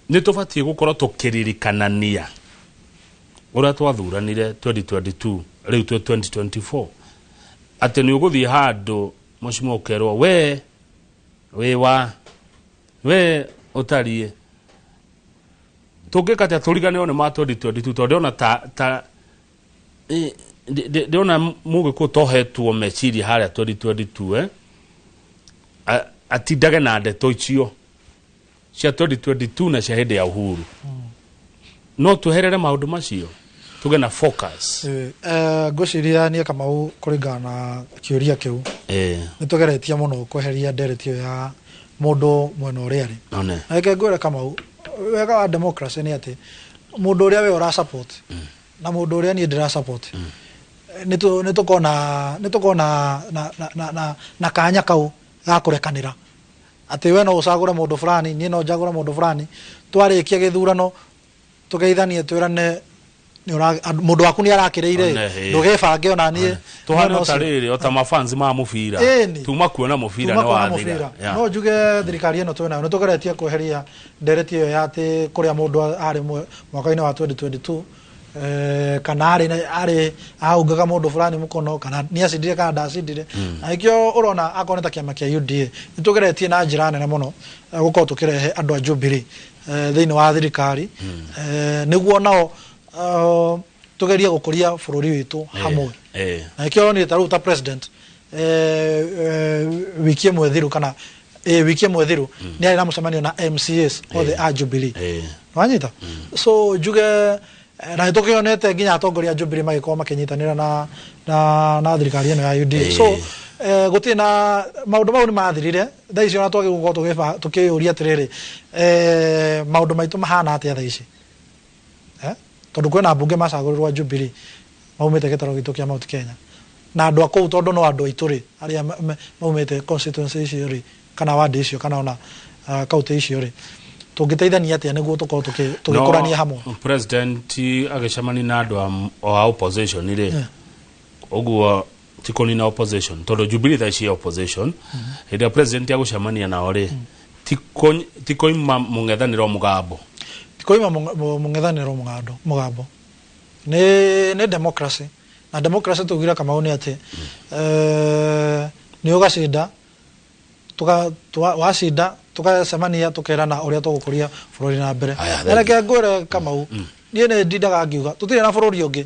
Speaker 1: Nĩ tũbatiĩ gũkorwo tũkĩririkanania ũrĩa twathuranire 2022, rĩu twĩ 2024, atĩ nĩ ũgũthiĩ handũ, mheshimiwa, ũkerwo we wĩ wa we ũtariĩ. Tũngĩka atĩa tũriganĩrwo nĩ ma 2022? Tondũ ndĩrona ta ndĩrona mũgĩkũyũ tohetwo meciria harĩa 2022, atindage na ndeto icio cia 2022 na cia hĩndĩ ya Uhuru. No tweherere maũndũ macio, tuge na focus.
Speaker 2: Ngwĩciria niĩ, Kamau, kũringana na kĩũria kĩu, nĩ tũgeretie mũno kweheria ndereti ĩyo ya mũndũ mwena ũrĩa arĩ.
Speaker 1: One.
Speaker 2: Na reke ngwĩre, Kamau, wega wa democracy nĩ atĩ mũndũ ũrĩa we ũra support na mũndũ ũrĩa niĩ ndĩra support, nĩ tũkorwo na kanya kau ga kũrekanĩra atĩ we no ũcagũre mũndũ fulani, niĩ no njagũre mũndũ fulani. Twarĩkia gĩthurano, tũgeithanie, twĩrane mũndũ waku nĩ arakĩrĩire.
Speaker 1: One, ĩ.
Speaker 2: Ndũgĩbange ona niĩ
Speaker 1: Tuhane
Speaker 2: mwena
Speaker 1: ota
Speaker 2: ũcio.
Speaker 1: Rĩrĩ ota mafans ma mũbira.
Speaker 2: Ĩni.
Speaker 1: Tuma kuona mũbira
Speaker 2: Tuma
Speaker 1: nĩ
Speaker 2: kuona
Speaker 1: wathira.
Speaker 2: mũbira. No njuge thirikari ĩno twĩnayo nĩ tũgeretie kweheria ndereti ĩyo ya atĩ kũrĩa mũndũ arĩ mwaka-inĩ wa 2022, kana arĩ aungaga mũndũ fulani mũkono, kana nĩ acindire kana ndacindire. Na nĩkĩo ũrona akorwo nĩ ta kĩama kĩa UDA, nĩ tũgeretie na njĩra nene mũno gũkorwo tũkĩrehe andũ a Jubilee thĩinĩ wa thirikari, nĩguo nao tũgerie gũkũria bũrũri witũ hamwe. Na nĩkĩo niĩ ta rĩu ta president, wiki ĩmwe thiru kana wiki ĩmwe thiru, nĩ arĩ na mũcemanio na MCAs othe a Jubilee. Wanyita? So njuge na nĩ tũkĩonete nginya atongoria a Jubilee magĩkorwo makĩnyitanĩra na thirikari ĩno ya UDA. So gũtirĩ na maũndũ mau nĩ mathirire. Thaa ici ona twagĩrĩirwo gũkorwo tũkĩyũria atĩrĩrĩ, maũndũ maitũ mahana atĩa thaa ici, eh? Tondũ kwĩna mbunge macagũrĩrwo a Jubilee maumĩte gĩtarũ gitũ kĩa Mount Kenya, na andũ a kũu, tondũ no andũ aitũ rĩ, arĩa maumĩte constituency icio rĩ, kana ward icio, kana ona county icio rĩ, tũngĩteithania atĩa nĩguo tũkorwo tũgĩkũrania hamwe?
Speaker 1: No president agĩcemania na andũ a opposition rĩ, ũguo ti kũnina opposition, tondũ Jubilee thaa ici opposition. Hĩndĩ ĩrĩa president agũcemania nao rĩ, ti kũima mũng'ethanĩro mũgambo?
Speaker 2: Tikoima mũng'ethanĩro mũgambo. Nĩ democracy, na democracy tugire, Kamau, nĩ atĩ nĩ ũgacinda, wacinda tũgacemania, tũkerana ũrĩa tũgũkũria bũrũri na mbere.
Speaker 1: Aya,
Speaker 2: Na reke ngwĩre, Kamau, niĩ nĩ ndindaga ngiuga tũtirĩ na bũrũri ũngĩ,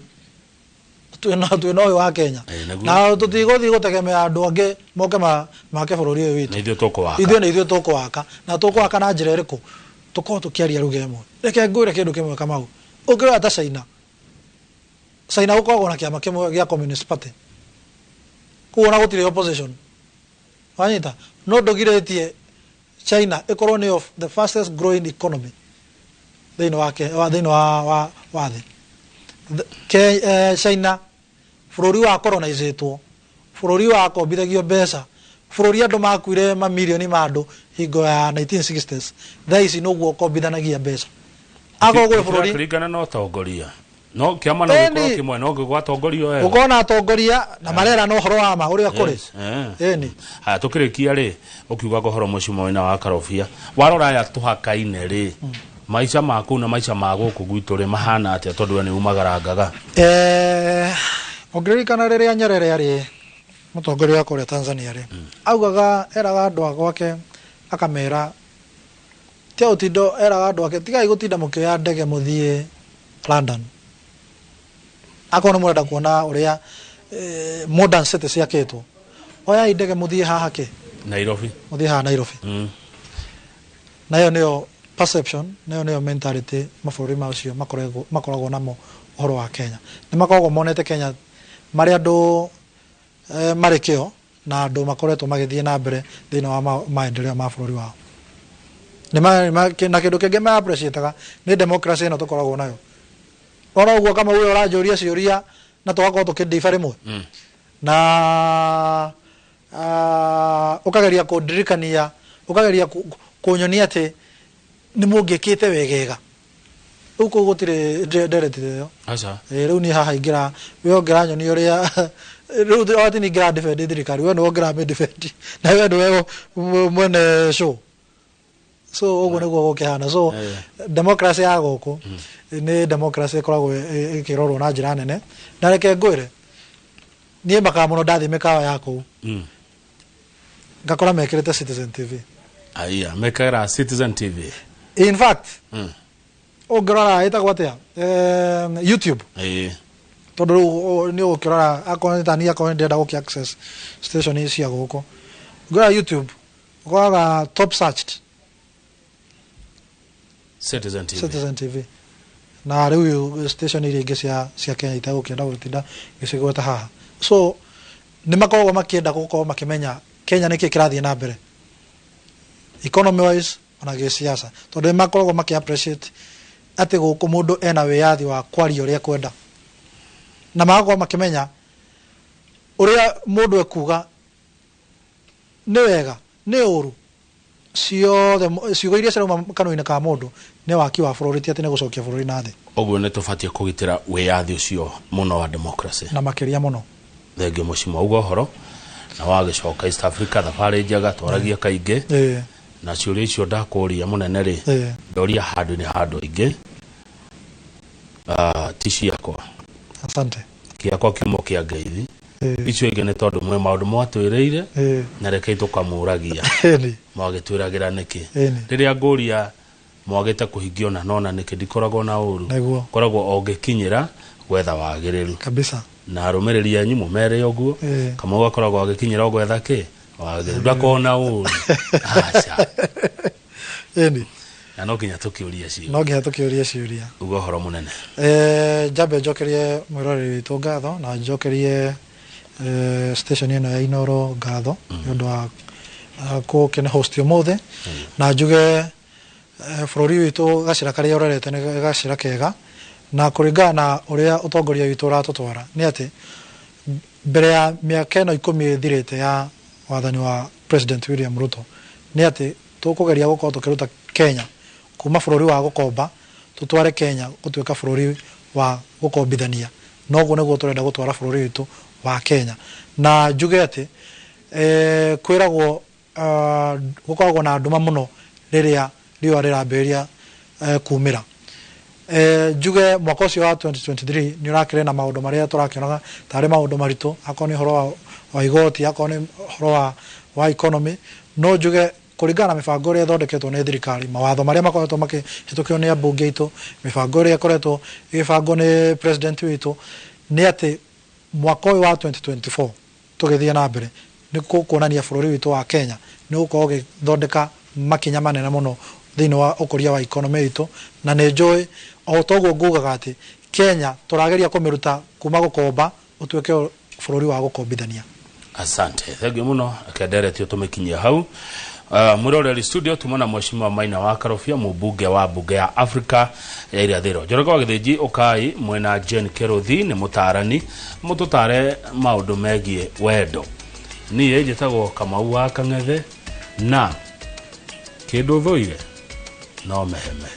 Speaker 2: twĩna ũyũ wa Kenya.
Speaker 1: Nĩguo.
Speaker 2: Na tũtigũthiĩ gũtegemea andũ angĩ moke make bũrũri ũyũ witũ.
Speaker 1: Na ithuĩ tũkũwaka.
Speaker 2: Ithuĩ nĩ ithuĩ tũkũwaka. Na tũkũwaka na njĩra ĩrĩkũ? Tũkorwo tũkĩaria lugha ĩmwe. Reke ngwĩre kĩndũ kĩmwe, Kamau, ũngĩrora ta China, China gũkoragwo na kĩama kĩmwe gĩa Communist Party kũguo ona gũtirĩ opposition. Wanyita? No ndũgirĩtie China ĩkorwo nĩyo the fastest growing economy thĩinĩ wa thĩinĩ wa thĩ. China, bũrũri wa colonizĩtwo, bũrũri wakombithagio mbeca, bũrũri andũ makuire mamirioni ma andũ hingo ya 1960s, thaa ici noguo ũkombithanagia mbeca akorwo gwĩ bũrũri.
Speaker 1: Kũringana na ũtongoria, no kĩama no
Speaker 2: Ĩni.
Speaker 1: gĩkorwo kĩmwe, no gwatongorio wega.
Speaker 2: Gũkorwo na atongoria na marerana ũhoro wa ma ũrĩa kũrĩ.
Speaker 1: Yes, eh.
Speaker 2: Ĩni.
Speaker 1: Haya, tũkĩrĩkia rĩ, ũkiugaga ũhoro mũcio wĩna wa Karobia, warora aya tũhakaine rĩ, maica ma kũu na maica ma gũkũ gwitũ rĩ, mahana atĩa? Tondũ we nĩ umagarangaga.
Speaker 2: Ũngĩririkana rĩrĩa Nyerere arĩ mũtongoria wa kũrĩa Tanzania rĩ, augaga, eraga andũ a gwake, akamera tia ũtindo, eraga andũ ake, tigai gũtinda mũkĩoya ndege mũthiĩ London akorwo nĩ mũrenda kuona ũrĩa modern city ciakĩtwo, oyai ndege mũthiĩ haha kĩ
Speaker 1: Nairobi.
Speaker 2: Mũthiĩ haha Nairobi. Na ĩyo nĩyo perception, nayo nĩyo mentality mabũrũri macio makoragwo namo ũhoro wa Kenya. Nĩ makoragwo monete Kenya marĩ andũ marĩ kĩo na andũ makoretwo magĩthiĩ na mbere thĩinĩ wa maendeleo ma bũrũri wao. Na kĩndũ kĩngĩ ma appreciate-aga nĩ democracy ĩno tũkoragwo nayo. Ona ũguo kama ũyũ ũranjũria ciũria na tũgakorwo tũkĩndiba rĩmwe na ũkageria kũndirikania, ũkageria kũnyonia atĩ nĩ mũngĩkĩte wegega. Rĩu kũu gũtirĩ ndereti ĩyo.
Speaker 1: Aca.
Speaker 2: Rĩu niĩ haha ingĩra we ũngĩranyonia ũrĩa rĩu ati niĩ ngĩra defend thirikari, we nĩwe ũngĩramĩ defend na we nĩwe mwene show. So ũguo nĩguo gũkĩhana. So democracy ya gũkũ nĩ democracy ĩkoragwo ĩkĩrorwo na njĩra nene. Na reke ngwĩre, niĩ makaga mũno ndathiĩ mĩkawa ya kũu ngakora mekĩrĩte Citizen TV.
Speaker 1: Aya mekagĩra Citizen TV.
Speaker 2: In fact, ũngĩrora ĩtagwo atĩa, YouTube, tondũ rĩu nĩ ũgũkĩrora akorwo nĩ tani, akorwo nĩ ndĩrenda gũkĩ access station cia gũkũ, ũngĩrora YouTube ũkoraga top searched
Speaker 1: Citizen TV.
Speaker 2: Citizen TV. Na rĩu station iria ingĩ cia Kenya itegũkĩenda gũtinda gĩcigweta haha. So nĩ makoragwo makĩenda gũkorwo makĩmenya Kenya nĩkĩ kĩrathiĩ na mbere economy wise ona gĩsiasa, tondũ nĩ makoragwo makĩ appreciate atĩ gũkũ mũndũ ena wĩyathi wa kwaria ũrĩa ekwenda, na magakorwo makĩmenya ũrĩa mũndũ ekuga nĩ wega nĩ ũru. Ciothe ciugo iria cirauma kanua-inĩ ka mũndũ nĩ waki wa bũrũri, ti atĩ nĩ gũcokia bũrũri na thĩ.
Speaker 1: Ũguo nĩ tũbatiĩ kũgitĩra wĩyathi ũcio mũno wa democracy.
Speaker 2: Na makĩria mũno.
Speaker 1: Thengio mũcimo uga ũhoro na wagĩcoka East Africa thabarĩ njega twaragia kaingĩ na ciũria icio ndakũria mũnene rĩ, ndoria handũ-inĩ handũ ingĩ ti ciakwa.
Speaker 2: Asante.
Speaker 1: Kĩakwa kiumo kĩa ngeithi. Icio ingĩ nĩ tondũ mwĩ maũndũ mwatwĩrĩire na rekei tũkamũragia mwagĩtwĩragĩra nĩkĩ. Rĩrĩa ngũria mwagĩte kũhingio na nona nĩkĩ, ndikoragwo na ũru, koragwo o ngĩkinyĩra gwetha wagĩrĩru
Speaker 2: kabisa.
Speaker 1: Na arũmĩrĩri anyu mũmere ũguo Kamau akoragwo agĩkinyĩra o gwetha kĩ wagĩrĩru, ndakoragwo na ũru, aca. Na no nginya tũkĩũrie ciũria.
Speaker 2: No nginya tũkĩũrie ciũria.
Speaker 1: Uga ũhoro mũnene.
Speaker 2: Njambe njokerie mwĩroreri witũ ngatho na njokerie station ĩno ya Inoro ngatho nĩ ũndũ wa gũkĩne host ũmũthĩ, na njuge bũrũri witũ gacĩra karĩa ũrorete nĩ gacĩra kega, na kũringana na ũrĩa ũtongoria witũ ũratũtwara nĩ atĩ mbere ya mĩaka ĩno 10 ĩthirĩte ya wathani wa President William Ruto nĩ atĩ tũkũgeria gũkorwo tũkĩruta Kenya kuma bũrũri wa gũkomba tũtware Kenya gũtuĩka bũrũri wa gũkombithania. Noguo nĩguo tũrenda gũtwara bũrũri witũ wa Kenya. Na njuge atĩ kwĩragwo gũkoragwo na nduma mũno rĩrĩa riũa rĩrambĩrĩria kumĩra. Njuge mwaka ũcio wa 2023 nĩ ũrakĩrĩ na maũndũ marĩa tũrakĩonaga tarĩ maũndũ maritũ, akorwo nĩ ũhoro wa igoti, akorwo nĩ ũhoro wa economy. No njuge kũringana na mĩbango ĩrĩa ĩthondeketwo nĩ thirikari, mawatho marĩa makoretwo makĩhĩtũkio nĩ ambunge aitũ, mĩbango ĩrĩa ĩkoretwo ĩgĩbangwo nĩ president witũ, nĩ atĩ mwaka ũyũ wa 2024 tũgĩthiĩ na mbere nĩ kuonania bũrũri witũ wa Kenya nĩ ũgũkorwo ũgĩthondeka makinya manene mũno thĩinĩ wa ũkũria wa economy itũ. Na nĩ njũĩ o toguo ngugaga atĩ Kenya tũrageria kũmĩruta kuma gũkomba ũtuĩke bũrũri wa gũkombithania.
Speaker 1: Asante, thengiũ mũno kenderetio tũmĩkinyie hau. Mwĩroreri studio tumana mheshimiwa Maina wa Karobia, mũmbunge wa mbunge ya Afrika ya irathĩro. Njoroge wa Gĩthĩnji ũkai mwena Jane Kerothi nĩ mũtaarani, mũtũtare maũndũ megiĩ wendo. Niĩ njĩtagwo Kamau wa Kang'ethe na kĩndũ thũire no meheme.